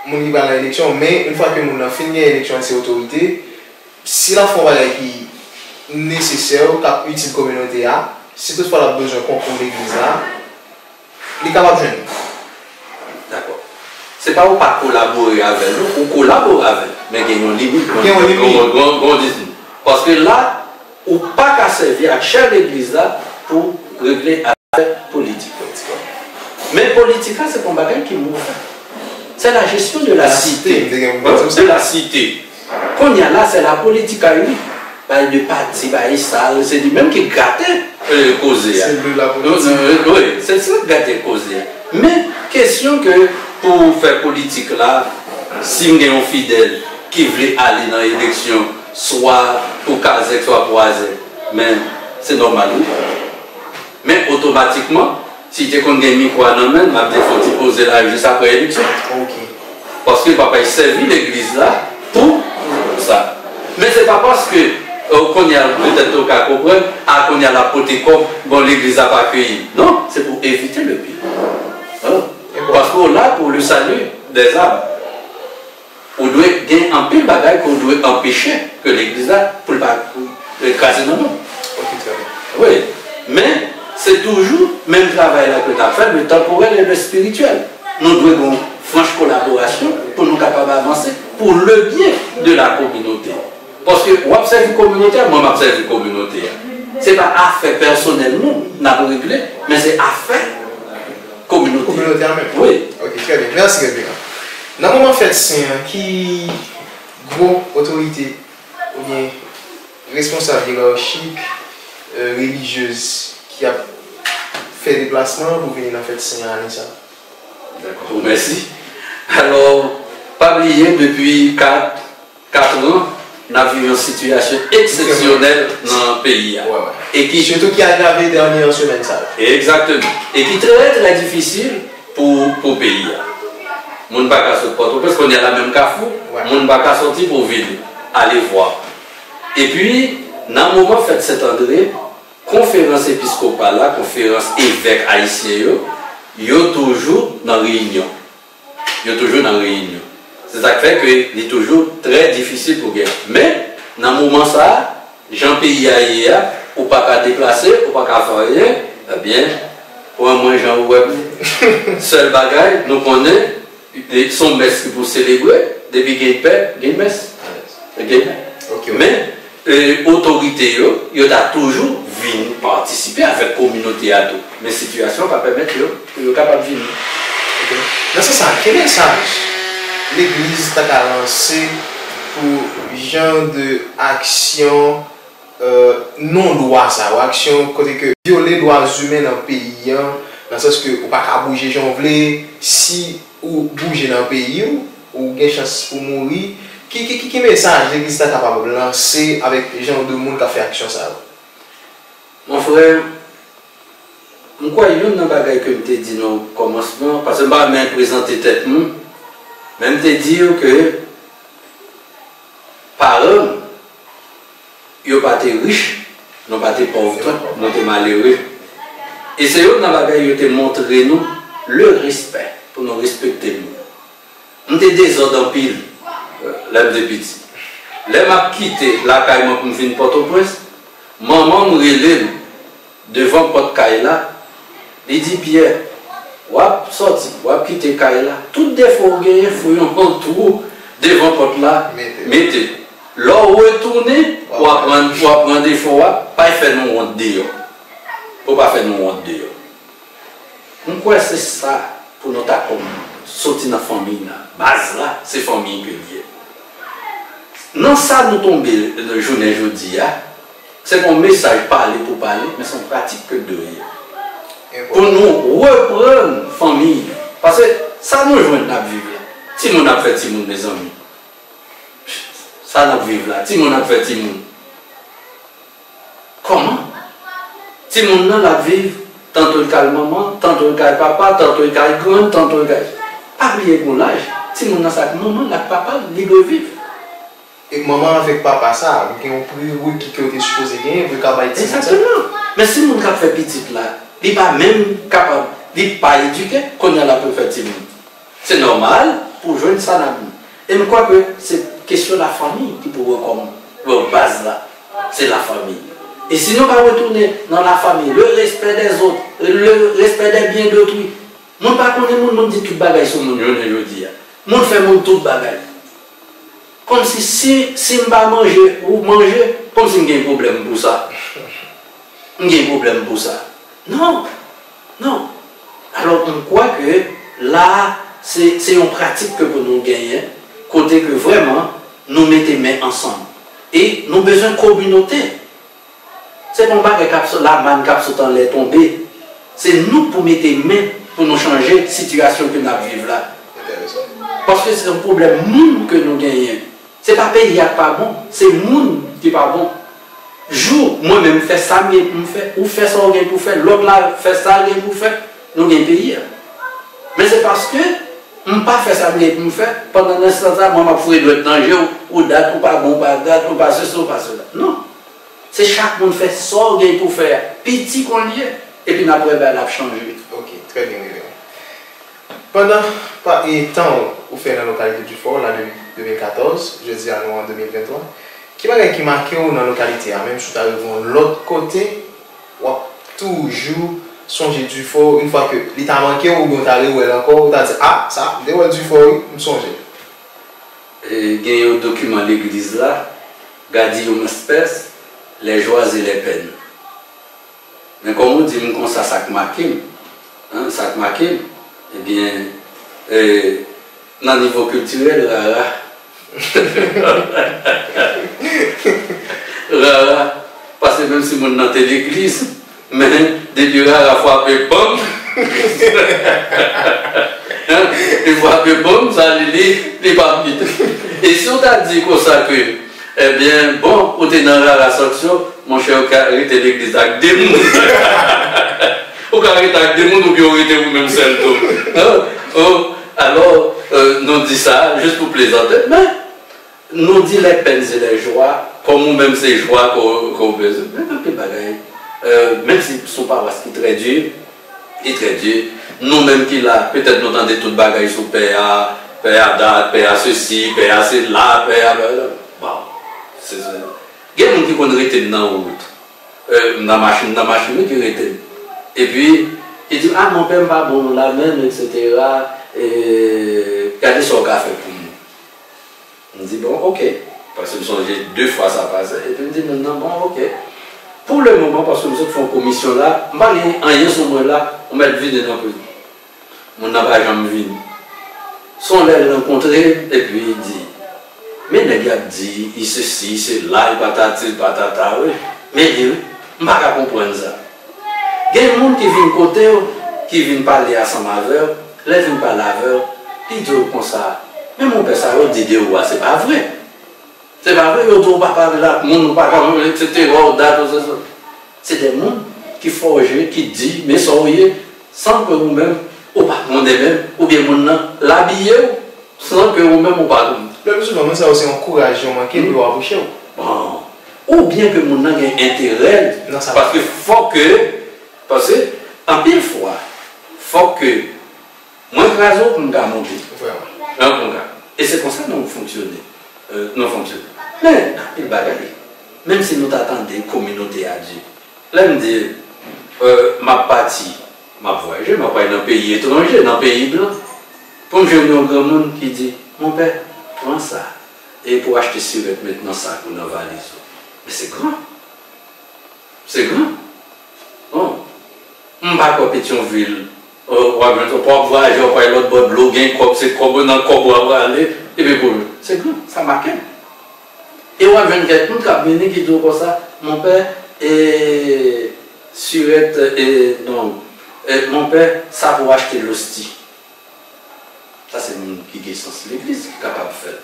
moun ki pral nan eleksyon, men yon fwa ke moun nan fin gen eleksyon, li se otorite, si l ap fè yon bagay ki nesesè, k ap itil kominote a, si toutfwa l ap bezwen konkou legliz la, li kapab jwenn li. Dakò. Se pa ou pa kolabore avè l, non, ou kolabore avè l, men gen yon limit, gen yon limit, gen yon, gen yon, gen yon distans. Paske la, ou pa ka sèvi ak chè legliz la pou regle afè politik. Men politik la, se pa yon bagay ki move. C'est la gestion de la cité. De la cité. Kounye a la, se la politik a wi. Bay de pati, bay sa, se li menm ki gate euh, koze a. Se le la politik. Wi, se sa k gate koze a. Men, kesyon ke pou fè politik la, si m gen yon fidèl ki vle ale nan eleksyon, swa pou kazèk, swa pou azèk, men se nòmal wi. Men otomatikman, si te konn gen mikwo a nan men l, m ap di fò ti poze la jis apre eleksyon. Ok. Paske papa sèvi legliz la pou sa. Men se pa paske euh, kounye a petèt ou ka konprann, a kounye a l ap pote kòb, bon legliz ap akeyi. Non, se pou evite le pire. Hein? Paske w la pou le salut des âmes. Ou dwe gen anpil bagay ke w dwe anpeche ke legliz la pou l pa kraze nan men w. Ok, trè byen. Wi, men se toujou menm travay la ke n ap fè, le temporel et le spirituel. Nou dwe gen yon franch kolaborasyon pou nou kapab avanse pour le bien de la communauté. Paske w ap sèvi kominote a, mwen m ap sèvi kominote a. Se pa afè pèsonèl nou n ap regle, men se afè kominote a. Kominote a menm. Wi. Ok, trè byen. Mèsi, Reveran. Nan moman fèt sen an, ki gwo otorite oubyen responsab yerachik, euh, relijyez ki ap fè deplasman an pou vini nan fèt sen an ane sa a? Dakò, mèsi. Alò, pa bliye, depi kat, kat an, n ap viv yon sitiyasyon eksepsyonèl nan peyi a. Wè, wè. E ki Sitou ki agrave dènye semèn sa yo. Egzakteman. E ki trè, trè difisil pou, pou peyi a. Moun pa ka sot Pòtoprens, kounye a la menm Kafou, wè, moun pa ka soti pou vin ale vwa. Epi, nan moman fèt Sent Andre, konferans episkopal la, konferans evèk ayisyen yo, yo toujou nan reyinyon. Yo toujou nan reyinyon. Se sa k fè ke li toujou trè difisil pou gen. Men, nan moman sa a, jan peyi a ye a, ou pa ka deplase, ou pa ka fè anyen, ebyen, pran mwen jan ou wè m. Sèl bagay, nou konnen, se yon mès ki pou selebre, depi gen pèp, gen mès. Gen. Ok, ok. Men, e, otorite yo, yo ta toujou vin patisipe avèk kominote a tou. Men sitiyasyon pa pèmèt yo pou yo kapab vini. Ok. Nan sans sa, ki mesaj legliz ta ka lanse pou jan de aksyon, euh, non dwa sa yo, aksyon kote ke vyole dwa imen nan peyi an, nan sans ke ou pa ka bouje jan w vle, si ou bouje nan peyi w, ou gen chans pou mouri. Ki, ki, ki, ki mesaj legliz ta kapab lanse avèk jan de moun k ap fè aksyon sa yo? Mon frè, m kwè youn nan bagay ke m te di nan kòmansman, paske m pa renmen prezante tèt mwen, men m te di yo ke paran m, yo pa te rich, nou pa te pòv tou, nou te malere. E se youn nan bagay yo te montre nou, le respè, pou nou respekte moun. M te dezòd anpil, lè m te piti. Lè m ap kite lakay mwen pou m vin Pòtoprens, manman m rele m devan pòt kay la, li di, Pyè, w ap sòti, w ap kite kay la, tout defo w genyen, fouye yon twou devan pòt la, mete. Mete. Lè w retounen, w ap pran, w ap pran defo a, pa fè nou wont deyò. Pou pa fè nou wont deyò. M kwè se sa pou nou ta kòm soti nan fanmiy la. Baz la, se fanmiy ke l ye. Nan sa nou tonbe jounen jodi a, se pa yon mesaj pale pou pale, men se yon pratik ke l dwe ye. Pou nou reprann fanmiy. Paske sa nou jwenn n ap viv la. Timoun ap fè timoun, mezanmi. Sa n ap viv la. Timoun ap fè timoun. Kòman? Timoun nan l ap viv, tanto l kay manman, tanto l kay papa, tanto l kay grann, tanto l kay. Pa bliye gen yon laj, timoun nan se ak manman l ak papa l li dwe viv. E manman avèk papa sa, gen yon prereki ke yo te sipoze genyen pou yo ka bay timoun sa. Egzakteman. Men si moun k ap fè pitit la, li pa menm kapab, li pa edike, kounye a l ap fè timoun. Se nòmal pou w jwenn sa nan men. E m kwè ke se kesyon lafanmi ki pou rekòm-, bon, baz la. Se lafanmi. E si nou pa retounen nan lafanmi, le respect des autres, le respect des biens d'autrui, moun pa konnen moun, moun di tout bagay sou moun jounen jodi a. Moun fè moun tout bagay. Kòmsi si, si m pa manje, ou manje, kòmsi m gen pwoblèm pou sa. M gen pwoblèm pou sa. Non, non. Alò, m kwè ke la, se, se yon pratik ke pou nou genyen, kote ke vrèman, Nou mete men ansanm. E nou bezwen kominote. Se pa yon bagay k ap sot, lamann k ap sot anlè tonbe. Se nou k pou mete men pou nou chanje sitiyasyon ke n ap viv la. Paske se yon pwoblèm moun ke nou genyen. Se pa peyi a k pa bon, se moun ki pa bon. Jou mwen menm fè sa m gen pou m fè, ou fè sa w gen pou w fè, lòt la fè sa l gen pou l fè, nou gen peyi a. Men se paske m pa fè sa m gen pou m fè, pandan nan sans sa mwen m ap foure dwèt nan je w, ou dat, ou pa bon, ou pa dat, ou pa sesi, ou pa sela. Non. Se chak moun fè sa w gen pou w fè a, piti kon l ye, epi n ap wè bagay la ap chanje. Ok, trè byen, Reverend. Pandan pa, e, tan w ou fè nan lokalite Difò la depi de mil katòz, jodi a nou an de mil venntwa, ki bagay ki make w nan lokalite a, menm si w ta rive yon lòt kote, w ap toujou sonje Difò, yon fwa ke li ta manke w oubyen w ta rewè l ankò, ou ta di, a, sa, m te wè Difò wi, m sonje l. E, gen yon dokiman legliz la, Gardillon Espès, Les joies et les peines. Men kòm ou di m konsa, sa k make m, hein, sa k make m, ebyen, e, nan nivo kiltirèl, rara. Rara. Paske menm si moun nan te legliz, men depi rara frape banm, hein, li frape banm, sa li, li, li pa pito. E si w ta di konsa ke, ebyen, bon, ou te nan rara sanksyon, monchè, ou ka rete legliz ak de moun. Ou ka rete ak de moun oubyen ou rete ou menm sèl tou. Hein? Oh, alò, euh, nou di sa jis pou plezante, men nou di les peines et les joies, kòm ou menm se jwa ke w, ke w bezwen. Men anpil bagay, euh, menm si s on pawas ki trè di, li trè di. Nou menm ki la, petèt nou tande tout bagay sou pè a, pè a dat, pè a sesi, pè a sela, pè a, pè a, bon, se, se, gen moun ki konn rete m nan wout. Euh, m nan machin, nan machin wi ki rete m. Epi, li di m, a, monpè, m pa bon la menm, etsetera, e, gade sa w ka fè pou mwen. M di, bon, ok. Paske m sonje de fwa sa pase. Epi m di moun nan, bon, ok. Pou le moman, paske m sot fè yon komisyon la, m pa gen anyen sou mwen la, ou mèt vide nan prizon. Moun nan pa janm vini. Se yon lè l rankontre m, epi li di, men nèg y ap di, i sesi, i sela, i patati, i patata, wi. Men li, wi, m pa ka konprann sa. Gen moun ki vin kote w, ki vin pale ansanm avè w, lè l vin pale avè w, li di w konsa, men monpè, sa yo di de ou a, se pa vre. Se pa vre, yo di w pa pale ak moun, ou pa ka, etsetera, ou dat, ou se sa. Se de moun ki fòje, ki di, men sa w ye, san ke ou menm, ou pa konnen menm, oubyen moun nan, l abiye w, san ke ou menm, ou pa konnen. Le pli souvan, moun sa yo se yon kouraj yo manke pou yo apwoche w. Bon. Oubyen ke moun nan gen enterè l, paske fòk ke, paske, anpil fwa, fòk ke mwen kraze w pou m ka monte. Vrèman. Hein, pou m ka. E se konsa nou fonksyone. Euh, nou fonksyone. Men, anpil bagay. Menm si nou ta tande kominote a di, lè m di, euh, m ap pati, m ap vwayaje, m ap pale nan peyi etranje, nan peyi blan. Pou m jwenn yon granmoun ki di, monpè, pran sa. E pou w achte sirèt, met nan sak ou nan valiz ou. Men se gran. Se gran. Bon. M pa kwè Petyonvil, w ap jwenn, w ap vwayaje, w ap al lòt bò dlo, gen kòb, se kòb nan kòb w ap rale, epi pou, se gran, sa make m. E w ap jwenn kèk moun k ap vini ki di w konsa, monpè, e sirèt, e non, e monpè, sa pou w achte losti. Sa se moun ki gen sans legliz ki kapab fè l.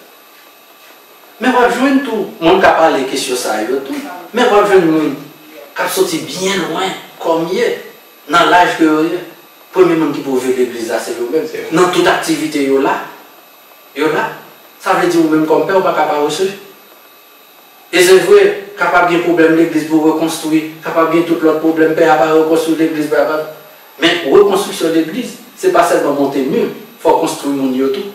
Men w ap jwenn tou moun k ap pale kesyon sa yo tou. Men w ap jwenn moun k ap soti byen lwen, kòm ye, nan laj ke yo ye. Premye moun ki pou viv legliz la, se yo menm. Nan tout aktivite yo la. Yo la. Sa vle di ou menm kòm pè, ou pa ka pa resevwa. E se vre, kapab gen pwoblèm legliz pou rekonstwi, kapab gen tout lòt pwoblèm, pè a pa rekonstwi legliz, pè a pa. Men rekonstriksyon legliz, se pa sèlman monte mi, fò konstwi moun yo tou.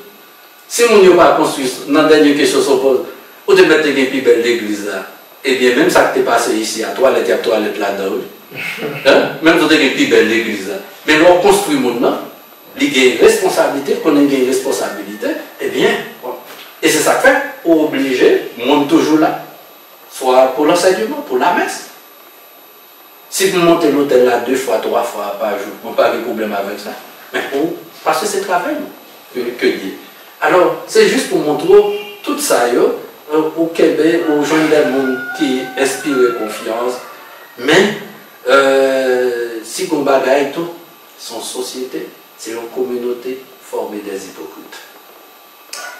Si moun yo pa konstwi, nan dènye kesyon sa w poze, ou te mèt te gen pi bèl legliz la. Ebyen, menm sa k te pase isi a, twalèt, y ap twalèt ladan, wi. Hein? Menm si w te gen pi bèl legliz la. Men lè w konstwi moun nan, li gen responsablite, konnen gen responsablite, ebyen, bon. E se sa k fè, ou oblije, moun toujou la. Swa pou lansèyman, pou lamès. Si pou monte lotèl la de fwa, twa fwa pa jou, mwen pa gen pwoblèm avèk sa. Men pou, paske se travay nou ke, ke l ye. Alò, se jis pou montre w, tout sa yo, Ou kenbe, ou jwenn de moun ki enspire konfyans, men, euh, si gon bagay tou, se yon sosyete, se yon kominote fòme de ipokrit.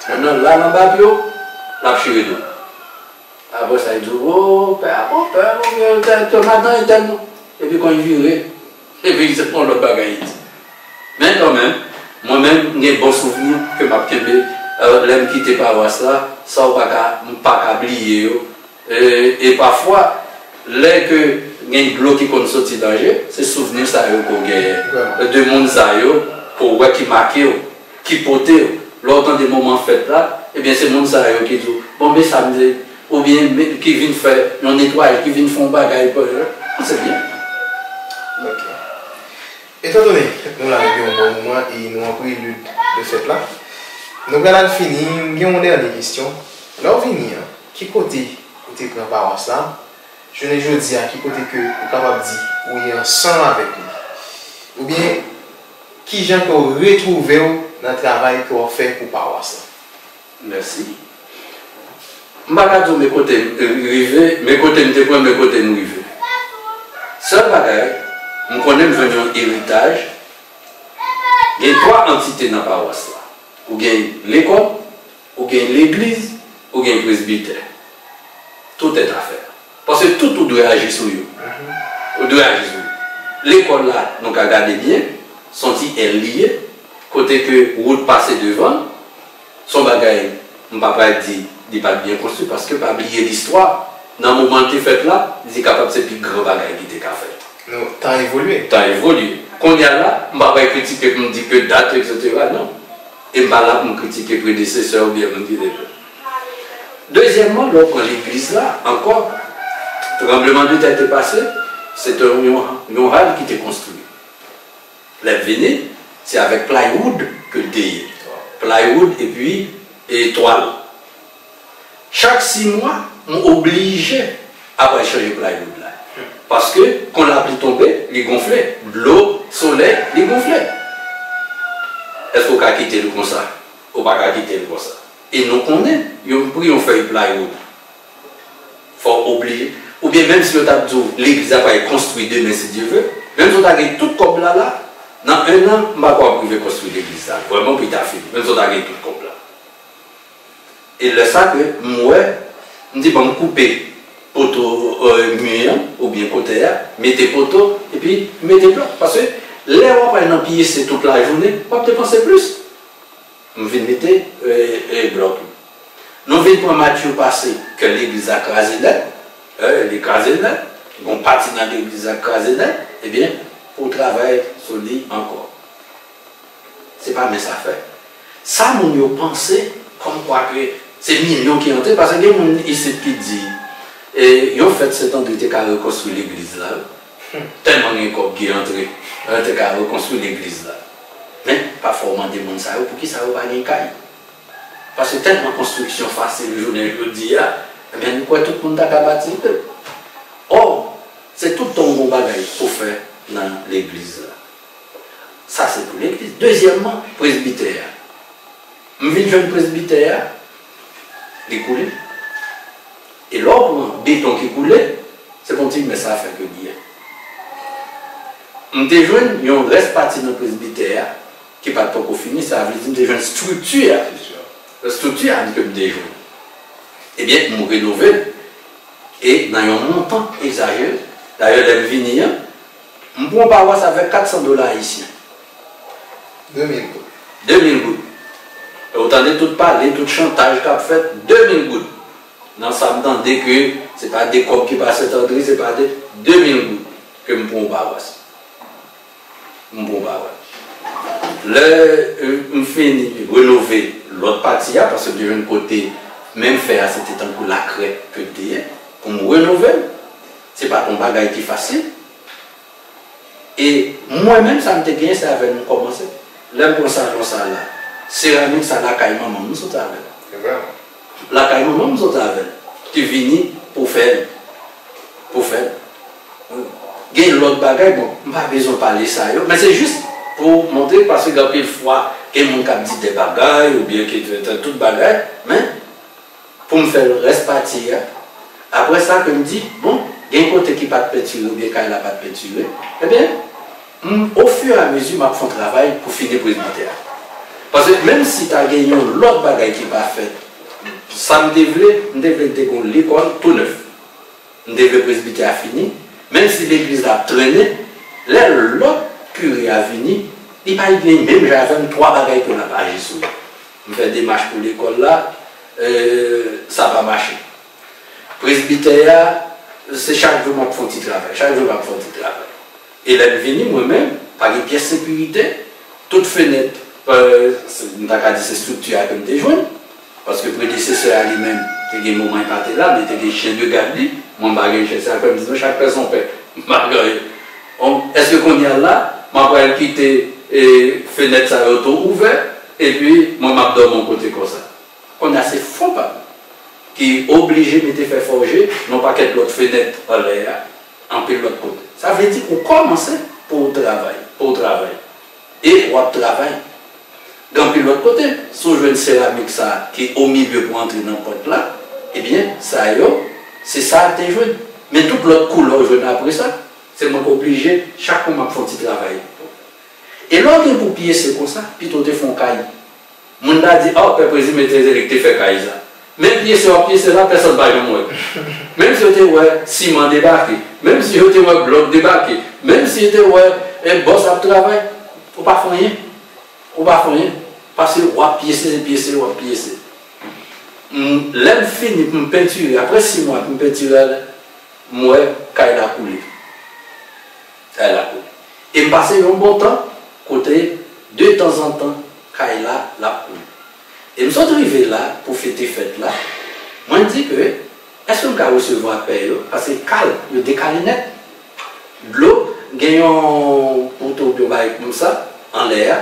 Nan la, nan anba pye w, l ap chire do. Apre sa, li di w, o, pè a pran pè, ou byen, tèl, tèl, madanm li tèl non. Epi kan li vire, epi se yon lòt bagay li di. Men kanmenm, mwen menm, m gen bon souvni ke m ap kenbe, euh, lè m kite pawas la, sa w pa ka, m pa ka bliye yo. E, e pafwa, lè ke gen dlo ki konn soti nan je, se souvni sa yo ke w genyen. De moun sa yo, ke w wè ki make w, ki pote w. Lè w tande moman fèt la, ebyen se moun sa yo ki di w, bon, men sa m di, oubyen men, ki vin fè yon netwayaj, ki vin fè yon bagay, se byen. Ok. Etandone nou la depi yon bon moman e nou an prelid de fèt la, nou pral al fini, m gen yon dènye kesyon. Lè w vini an, ki kote ou te pran pawas la? Jounen jodi a, ki kote ke ou kapab di ou ye ansanm avèk li? Oubyen, kijan ke w retwouve w nan travay ke w ap fè pou pawas la? Mèsi. M pa ka di w men kote m rive, men kote m te pran, men kote m rive. Sèl bagay, m konnen m jwenn yon eritaj. Gen twa antite nan pawas la. Ou gen lekòl, ou gen legliz, ou gen presbitè. Tout est affaire. Paske tout ou dwe aji sou yo. Ou dwe aji sou yo. Lekòl la, nou ka gade byen, se yon ti èl li ye, kote ke wout pase devan l, se yon bagay, m pa pral di li pa t byen konstwi, paske pa bliye listwa, nan moman l te fèt la, li kapab se pi gran bagay ki te ka fèt. Non, tan evolye. Tan evolye. Kounye a la, m pa pral kritike pou m di ke dat, etsetera, non. E m pa la pou m kritike predesesè oubyen moun ki te fèt. Dezyèmman, lè w pran legliz la, ankò, tranblemanntè te pase, se te yon, yon hal ki te konstwi. Lè m vini, se avèk plywood ke l te ye. Plywood epi e twal. Chak sis mwa, m oblije ap al chanje plywood la. Paske, kan lapli tonbe, li gonfle. Dlo, solèy, li gonfle. Èske w ka kite l konsa? Ou pa ka kite l konsa. E nou konnen, yon pri yon fèy plywood. Fò w oblije. Oubyen menm si yo t ap di w legliz la pral konstwi demen si Dye ve, menm si w ta gen tout kòb la la, nan en an, m pa kwè w ap rive konstwi legliz la. Vrèman, pou li ta fini. Menm si w ta gen tout kòb la. E lè sa ke m wè, m di ban m koupe poto mi an, oubyen kotè a, mete poto, epi mete blòk. Paske lè w ap al nan pyese tout lajounen, w ap depanse plis. M vin mete blòk yo. Nou vin pran matyo pase ke legliz la kraze nèt, li kraze nèt, gon pati nan legliz la kraze nèt, ebyen, pou w travay sou li ankò. Se pa mens afè. Sa moun yo panse kòmkwa ke se milyon ki antre, paske gen moun isit ki di, e, yon fèt Sentandri te ka rekonstwi legliz la, tèlman gen kòb ki antre, yo te ka rekonstwi legliz la. Men, pafwa w mande moun sa yo, poukisa yo pa gen kay? Paske tèlman konstriksyon fasil jounen jodi a, ebyen, m kwè tout moun ta ka patisipe. Ò, se tout tan w gon bagay pou fè nan legliz la. Sa se pou legliz. Dezyèmman, presbitè a. M vin jwenn presbitè a, li koule. E lè w pran beton ki koule, se pa yon ti mens afè ke l ye. M te jwenn yon rès pati nan presbitè a ki pa t poko fini, sa vle di m te jwenn estrikti a. Estrikti a ke m te jwenn. Ebyen, m renove l. E nan yon montan egzajere. Dayè, lè m vini an, m pran yon pawas avèk kat san dola ayisyen. De mil goud. De mil goud. E w tande tout pale, tout chantaj k ap fèt, de mil goud. Nan sa m tande ke se pa de kòb ki pa Sentandri, se pa de, de mil goud ke m pran yon pawas. M pran yon pawas. Lè, euh, m fini renove lòt pati a, paske m te jwenn kote, menm fè a, se te tankou lakrè ke l te ye, pou m renove l. Se pa t yon bagay ki fasil. E mwen menm, sa m te genyen, se avè l m kòmanse. Lè m pran salon sa la, seramik sa lakay manman m, m sot avè l. Se vrèman. Lakay manman m, m sot avè l. Ki vini pou fè l. Pou fè l. Gen lòt bagay, bon, m pa bezwen pale sa yo, men se jis pou montre, paske gen anpil fwa, gen moun k ap di de bagay, oubyen ki tout bagay, men, Pou m fè rès pati a. Apre sa, ke m di, bon, gen kote ki pa t pentire oubyen kay la pa t pentire, ebyen, m, ofiramezi, m ap fè yon travay pou fini presbitè a. Paske menm si ta gen yon lòt bagay ki pa fèt, sa m te vle, m te vle n te gen yon lekòl tou nèf. M te vle presbitè a fini, menm si legliz la ap trennen, lè lòt kire a vini, li pa gen menm jan avè m twa bagay ke l ap aji sou li. M fè demach pou lekòl la, euh, sa pa mache. Presbitè a, se chak jou m ap fè yon ti travay, chak jou m ap fè yon ti travay. E lè m vini, mwen menm, pa gen pyès sekirite, tout fenèt, euh, se, m ta ka di se estrikti a ke m te jwenn, paske predesesè a li menm, te gen moman li pa te la, men te gen chyen de gad li, mwen m pa gen chyen, se sa k fè m di nou chak pè son pè. M pa gen anyen. Bon, èske kounye a la, m ap pral kite, e, fenèt sa yo tou ouvè, epi mwen m ap dòmi yon kote konsa? Kounye a se fon pa m ki oblije mete fè fòje nan yon pakèt lòt fenèt anlè a, anpil lòt kote. Sa vle di ou kòmanse pou w travay, pou w travay. E w ap travay. Gen anpil lòt kote, si w jwenn seramik sa a ki omilye pou antre nan pòt la, ebyen, sa yo, se sa a te jwenn. Men tout lòt koulè w jwenn apre sa, se mwen k oblije, chak mwa m ap fè yon ti travay. E lè w gen pou pyese konsa, pito w te fè yon kay. Moun ta di, "Ah, pè Prezime te, se li ki te fè kay sa." Men pyese w ap pyese la, pèsonn pa janm wè. Menm si yo te wè siman debake, menm si yo te wè blòk debake, menm si yo te wè, e, bòs ap travay, ou pa fè anyen. Ou pa fè anyen. Paske w ap pyese, se pyese, w ap pyese. M, lè m fini pou m pentire, apre sis mwa pou m pentire a, m wè kay la koule. Kay la koule. E m pase yon bon tan kote, de tanzantan, kay la, l ap koule. E m sot rive la pou fete fèt la, mwen di ke, èske m ka resevwa pè yo? Paske kal, yo dekale nèt. Dlo, gen yon poto oubyen yon bagay konsa, anlè a,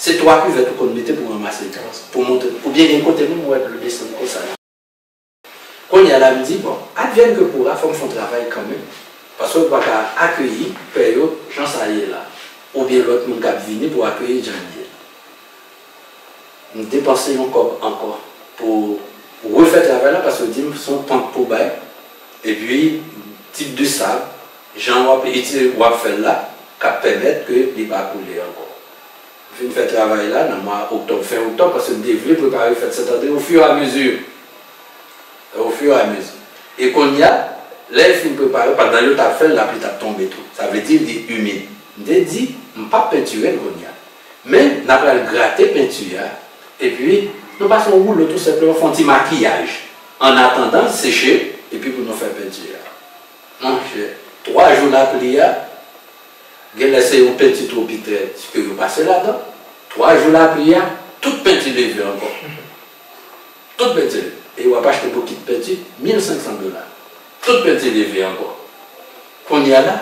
se twa kivèt ou konn mete pou ranmase dlo, pou monte, oubyen gen kote menm ou wè dlo desann konsa la. Kounye a la, m di, bon, advienne que pourra, fò m fè yon travay kanmenm. Paske ou pa ka akeyi pè yo jan sa ye la. Oubyen lòt moun k ap vini pou akeyi jan l ye. M depanse yon kòb ankò pou refè travay la, paske yo di m se yon pant pou bay. Epi, tip de sab, jan w ap itilize, w ap fè l la, k ap pèmèt ke li pa koule ankò. M fin fè travay la nan mwa oktòb, fen oktòb, paske m te vle prepare fèt Sentandre au fur et à mesure. Au fur et à mesure. E kounye a, lè l fin prepare, pandan yo t ap fè l, lapli t ap tonbe tou. Sa vle di li imid. M te di, m p ap pentire l kounye a. Men, n a pral grate penti a, epi nou pase yon woulo tou senpleman, fè yon ti makiyaj. Annatandan l seche, epi pou nou fè penti a. Monchè, twa jou lapli a, genlè se yon penti twopitè ke yo pase ladan. Twa jou lapli a, tout penti leve ankò. Tout penti leve. E w ap achte bokit penti, mil senk san dola. Tout penti leve ankò. Kounye a la,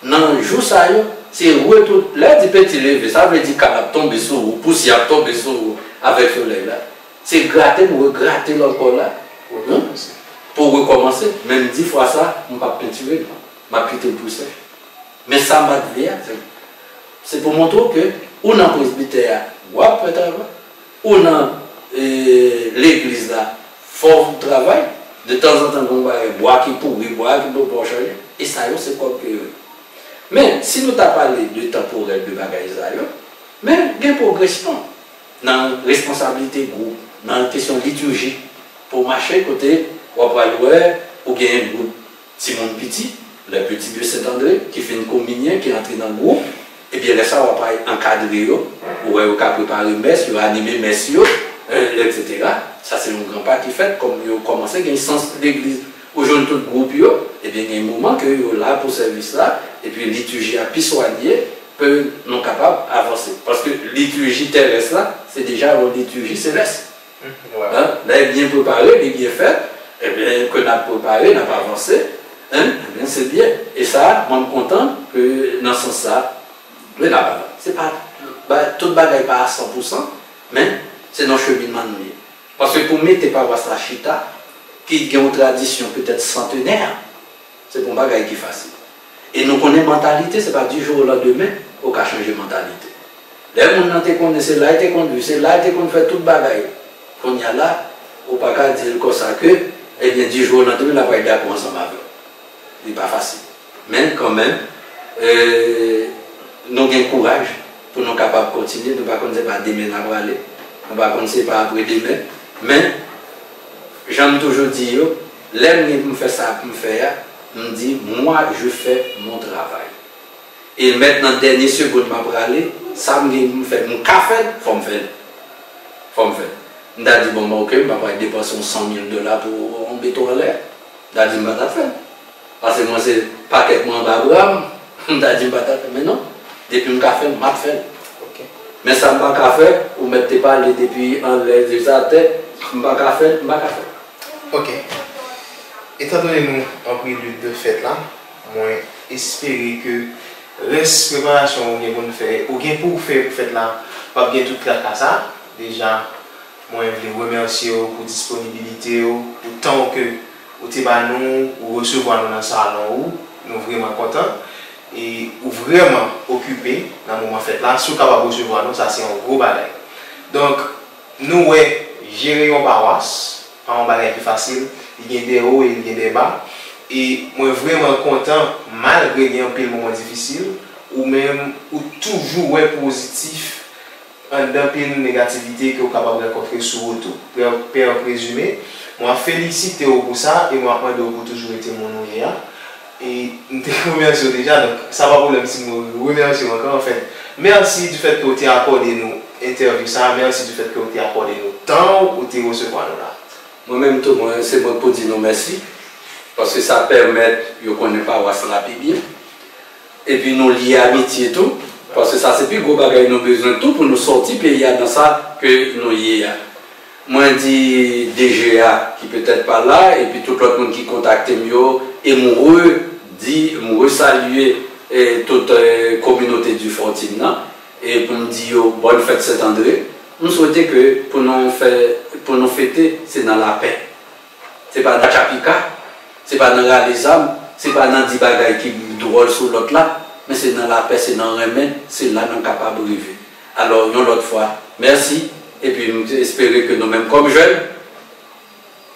nan jou sa yo, se retou, lè di penti leve, sa vle di kal ap tonbe sou ou, pousyè ap tonbe sou ou avèk solèy la. Se grate m regrate l ankò la, pou rekòmanse. Men m di fwa sa, m p ap pentire l. M ap kite l pou sèch. Men sa m pa t vle a, se, se pou montre w ke ou nan presbitè a, w ap fè travay, ou nan, e, legliz la, fò w travay, de tanzantan gen yon bagay, bwa ki pouri, bwa ki bon, pa w chanje, e sa yo se kòb ke yo ye. Men, si nou ta pale de tanporèl de bagay sa yo, men gen pwogresyon nan responsablite gwoup, nan kesyon liturji, pou mache kote w ap pral wè ou gen gwoup timoun piti, les petits de Saint-André, ki fin kominye, ki antre nan gwoup, ebyen lè sa w ap al ankadre yo, ou wè yo ka prepare mès, yo anime mès yo, e, etsetera. Sa se yon gran pa ki fèt, kòm yo kòmanse gen sans legliz, ou jwenn tout gwoup yo, ebyen gen moman ke yo la pou sèvis la, epi liturji a pi swanye, pou nou kapab avanse. Paske liturji terès la, se deja yon liturji selès. Hein? Lè l byen prepare, li byen fèt, ebyen, ke n ap prepare, n ap avanse, hein? Ebyen, se byen. E sa, mwen, m kontan ke nan sans sa, wi, n ap avanse. Se pa, ba, tout bagay pa a san pou san, men se nan cheminman nou ye. Paske pou mete pawas la chita, ki gen yon tradisyon petèt santenè, se pa yon bagay ki fasil. E nou konnen mantalite, se pa du jour au lendemain ou ka chanje mantalite. Lè moun nan te konnen se la l te konn viv, se la l te konn fè tout bagay. Kounye a la, Ou pa ka di l konsa ke, ebyen, di jou o landmen, l ap pral dakò ansanm avè w. Li pa fasil. Men, kanmenm, e, nou gen kouraj pou nou kapab kontinye. Nou pa konn se pa demen n a prale. Nou pa konn se pa apre demen. Men, jan m toujou di yo, lè m gen pou m fè sa pou m fè a, m di, moi, je fais mon travail. E mèt nan dènye segonn m ap prale, sa m gen pou m fè, m ka fè l, fò m fè l. Fò m fè l. M ta di, bon, mwen, oke, m pa pral depanse yon san mil dola pou yon beton anlè. M ta di, m pa ta fè l. Paske mwen, se pakèt mwen anba bra m. M ta di, m pa ta fè l. Men non, depi m ka fè l, m ap fè l. Ok. Men sa m pa ka fè, ou mèt te pale depi anlè, depi atè, m pa ka fè l, m pa ka fè l. Ok. Etandone nou an prelude de fèt la, mwen espere ke rès preparasyon ou gen pou n fè, ou gen pou w fè pou fèt la, p ap gen tout traka sa. Deja, mwen vle remèsye w pou disponibilite w, pou tan w ke ou te ba nou, ou resevwa nou nan salon ou. Nou vrèman kontan. E ou vrèman okipe nan moman fèt la. Si w kapab resevwa nou, sa se yon gwo bagay. Donk, nou wè, jere yon pawas pa yon bagay ki fasil. Li gen dè wo e li gen dè ba. E mwen vrèman kontan, malgre gen anpil moman difisil, ou menm, ou toujou wè pozitif anndan pil negativite ke w kapab rankontre sou wout ou. Pè, pè prezime, mwen ap felisite w pou sa e mwen ap mande w pou toujou rete moun ou ye a. E m te remèsye w deja, donk sa pa pwoblèm si mwen remèsye w ankò, anfèt. Mèsi du fèt ke w te akòde nou entèvyou sa a, mèsi du fèt ke w te akòde nou tan w, ou te resevwa nou la. Mwen menm tou, mwen, se mwen k pou di nou mèsi, paske sa pèmèt yo konnen pawas la pi byen. Epi nou lye amitye tou, paske sa se pi gwo bagay nou bezwen tou pou nou sòti peyi a nan sa ke nou ye a. Mwen di DG a ki petèt pa la, epi tout lòt moun ki kontakte m yo, e m redi, m resalye, e tout, e, kominote Difortin nan, e pou m di yo bòn fèt Sentandre. M swete ke pou nou fè, pou nou fete, se nan lapè. Se pa nan tchapika, se pa nan rale zam, se pa nan di bagay ki dwòl sou lòt la, men se nan lapè, se nan renmen, se la nou kapab rive. Alò, yon lòt fwa, mèsi, epi m espere ke nou menm kòm jèn,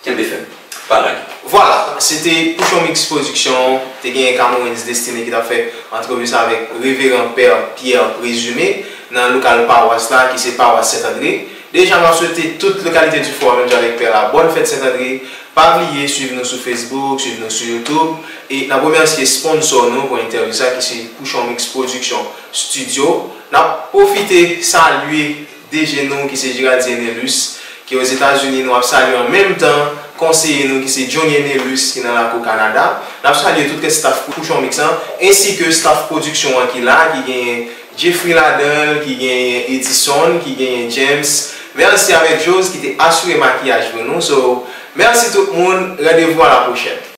kenbe fèm, pa lage. Vwala, se te Pouchon Mix Production, te genyen Cameroun's Destiny ki t ap fè antrevi sa avèk Reveran Pè Pierre Présumé nan lokal pawas la, ki se pawas Sentandre. Deja, m ap swete tout lokalite Difò a, menm jan avèk pè la, bòn fèt Sentandre. Pa bliye swiv nou sou Facebook, swiv nou sou YouTube. E n ap remèsye sponsò nou pou entèvyou sa, ki se Pouchon Mix Production Studio. N ap pwofite salye DG nou, ki se Geraldine Enelus, ki Ozetazini. Nou ap salye an menm tan konseye nou, ki se Johnny Enelus, ki nan lakou Kanada. N ap salye tout rès staff Pouchon Mix lan, ensi ke staff pwodiksyon an ki la, ki genyen Jeffrey ladan l, ki genyen Edison, ki genyen James. Mèsi avèk Jose ki te asire makiyaj pou nou. So, mèsi tout moun. Randevou a la pwochèn.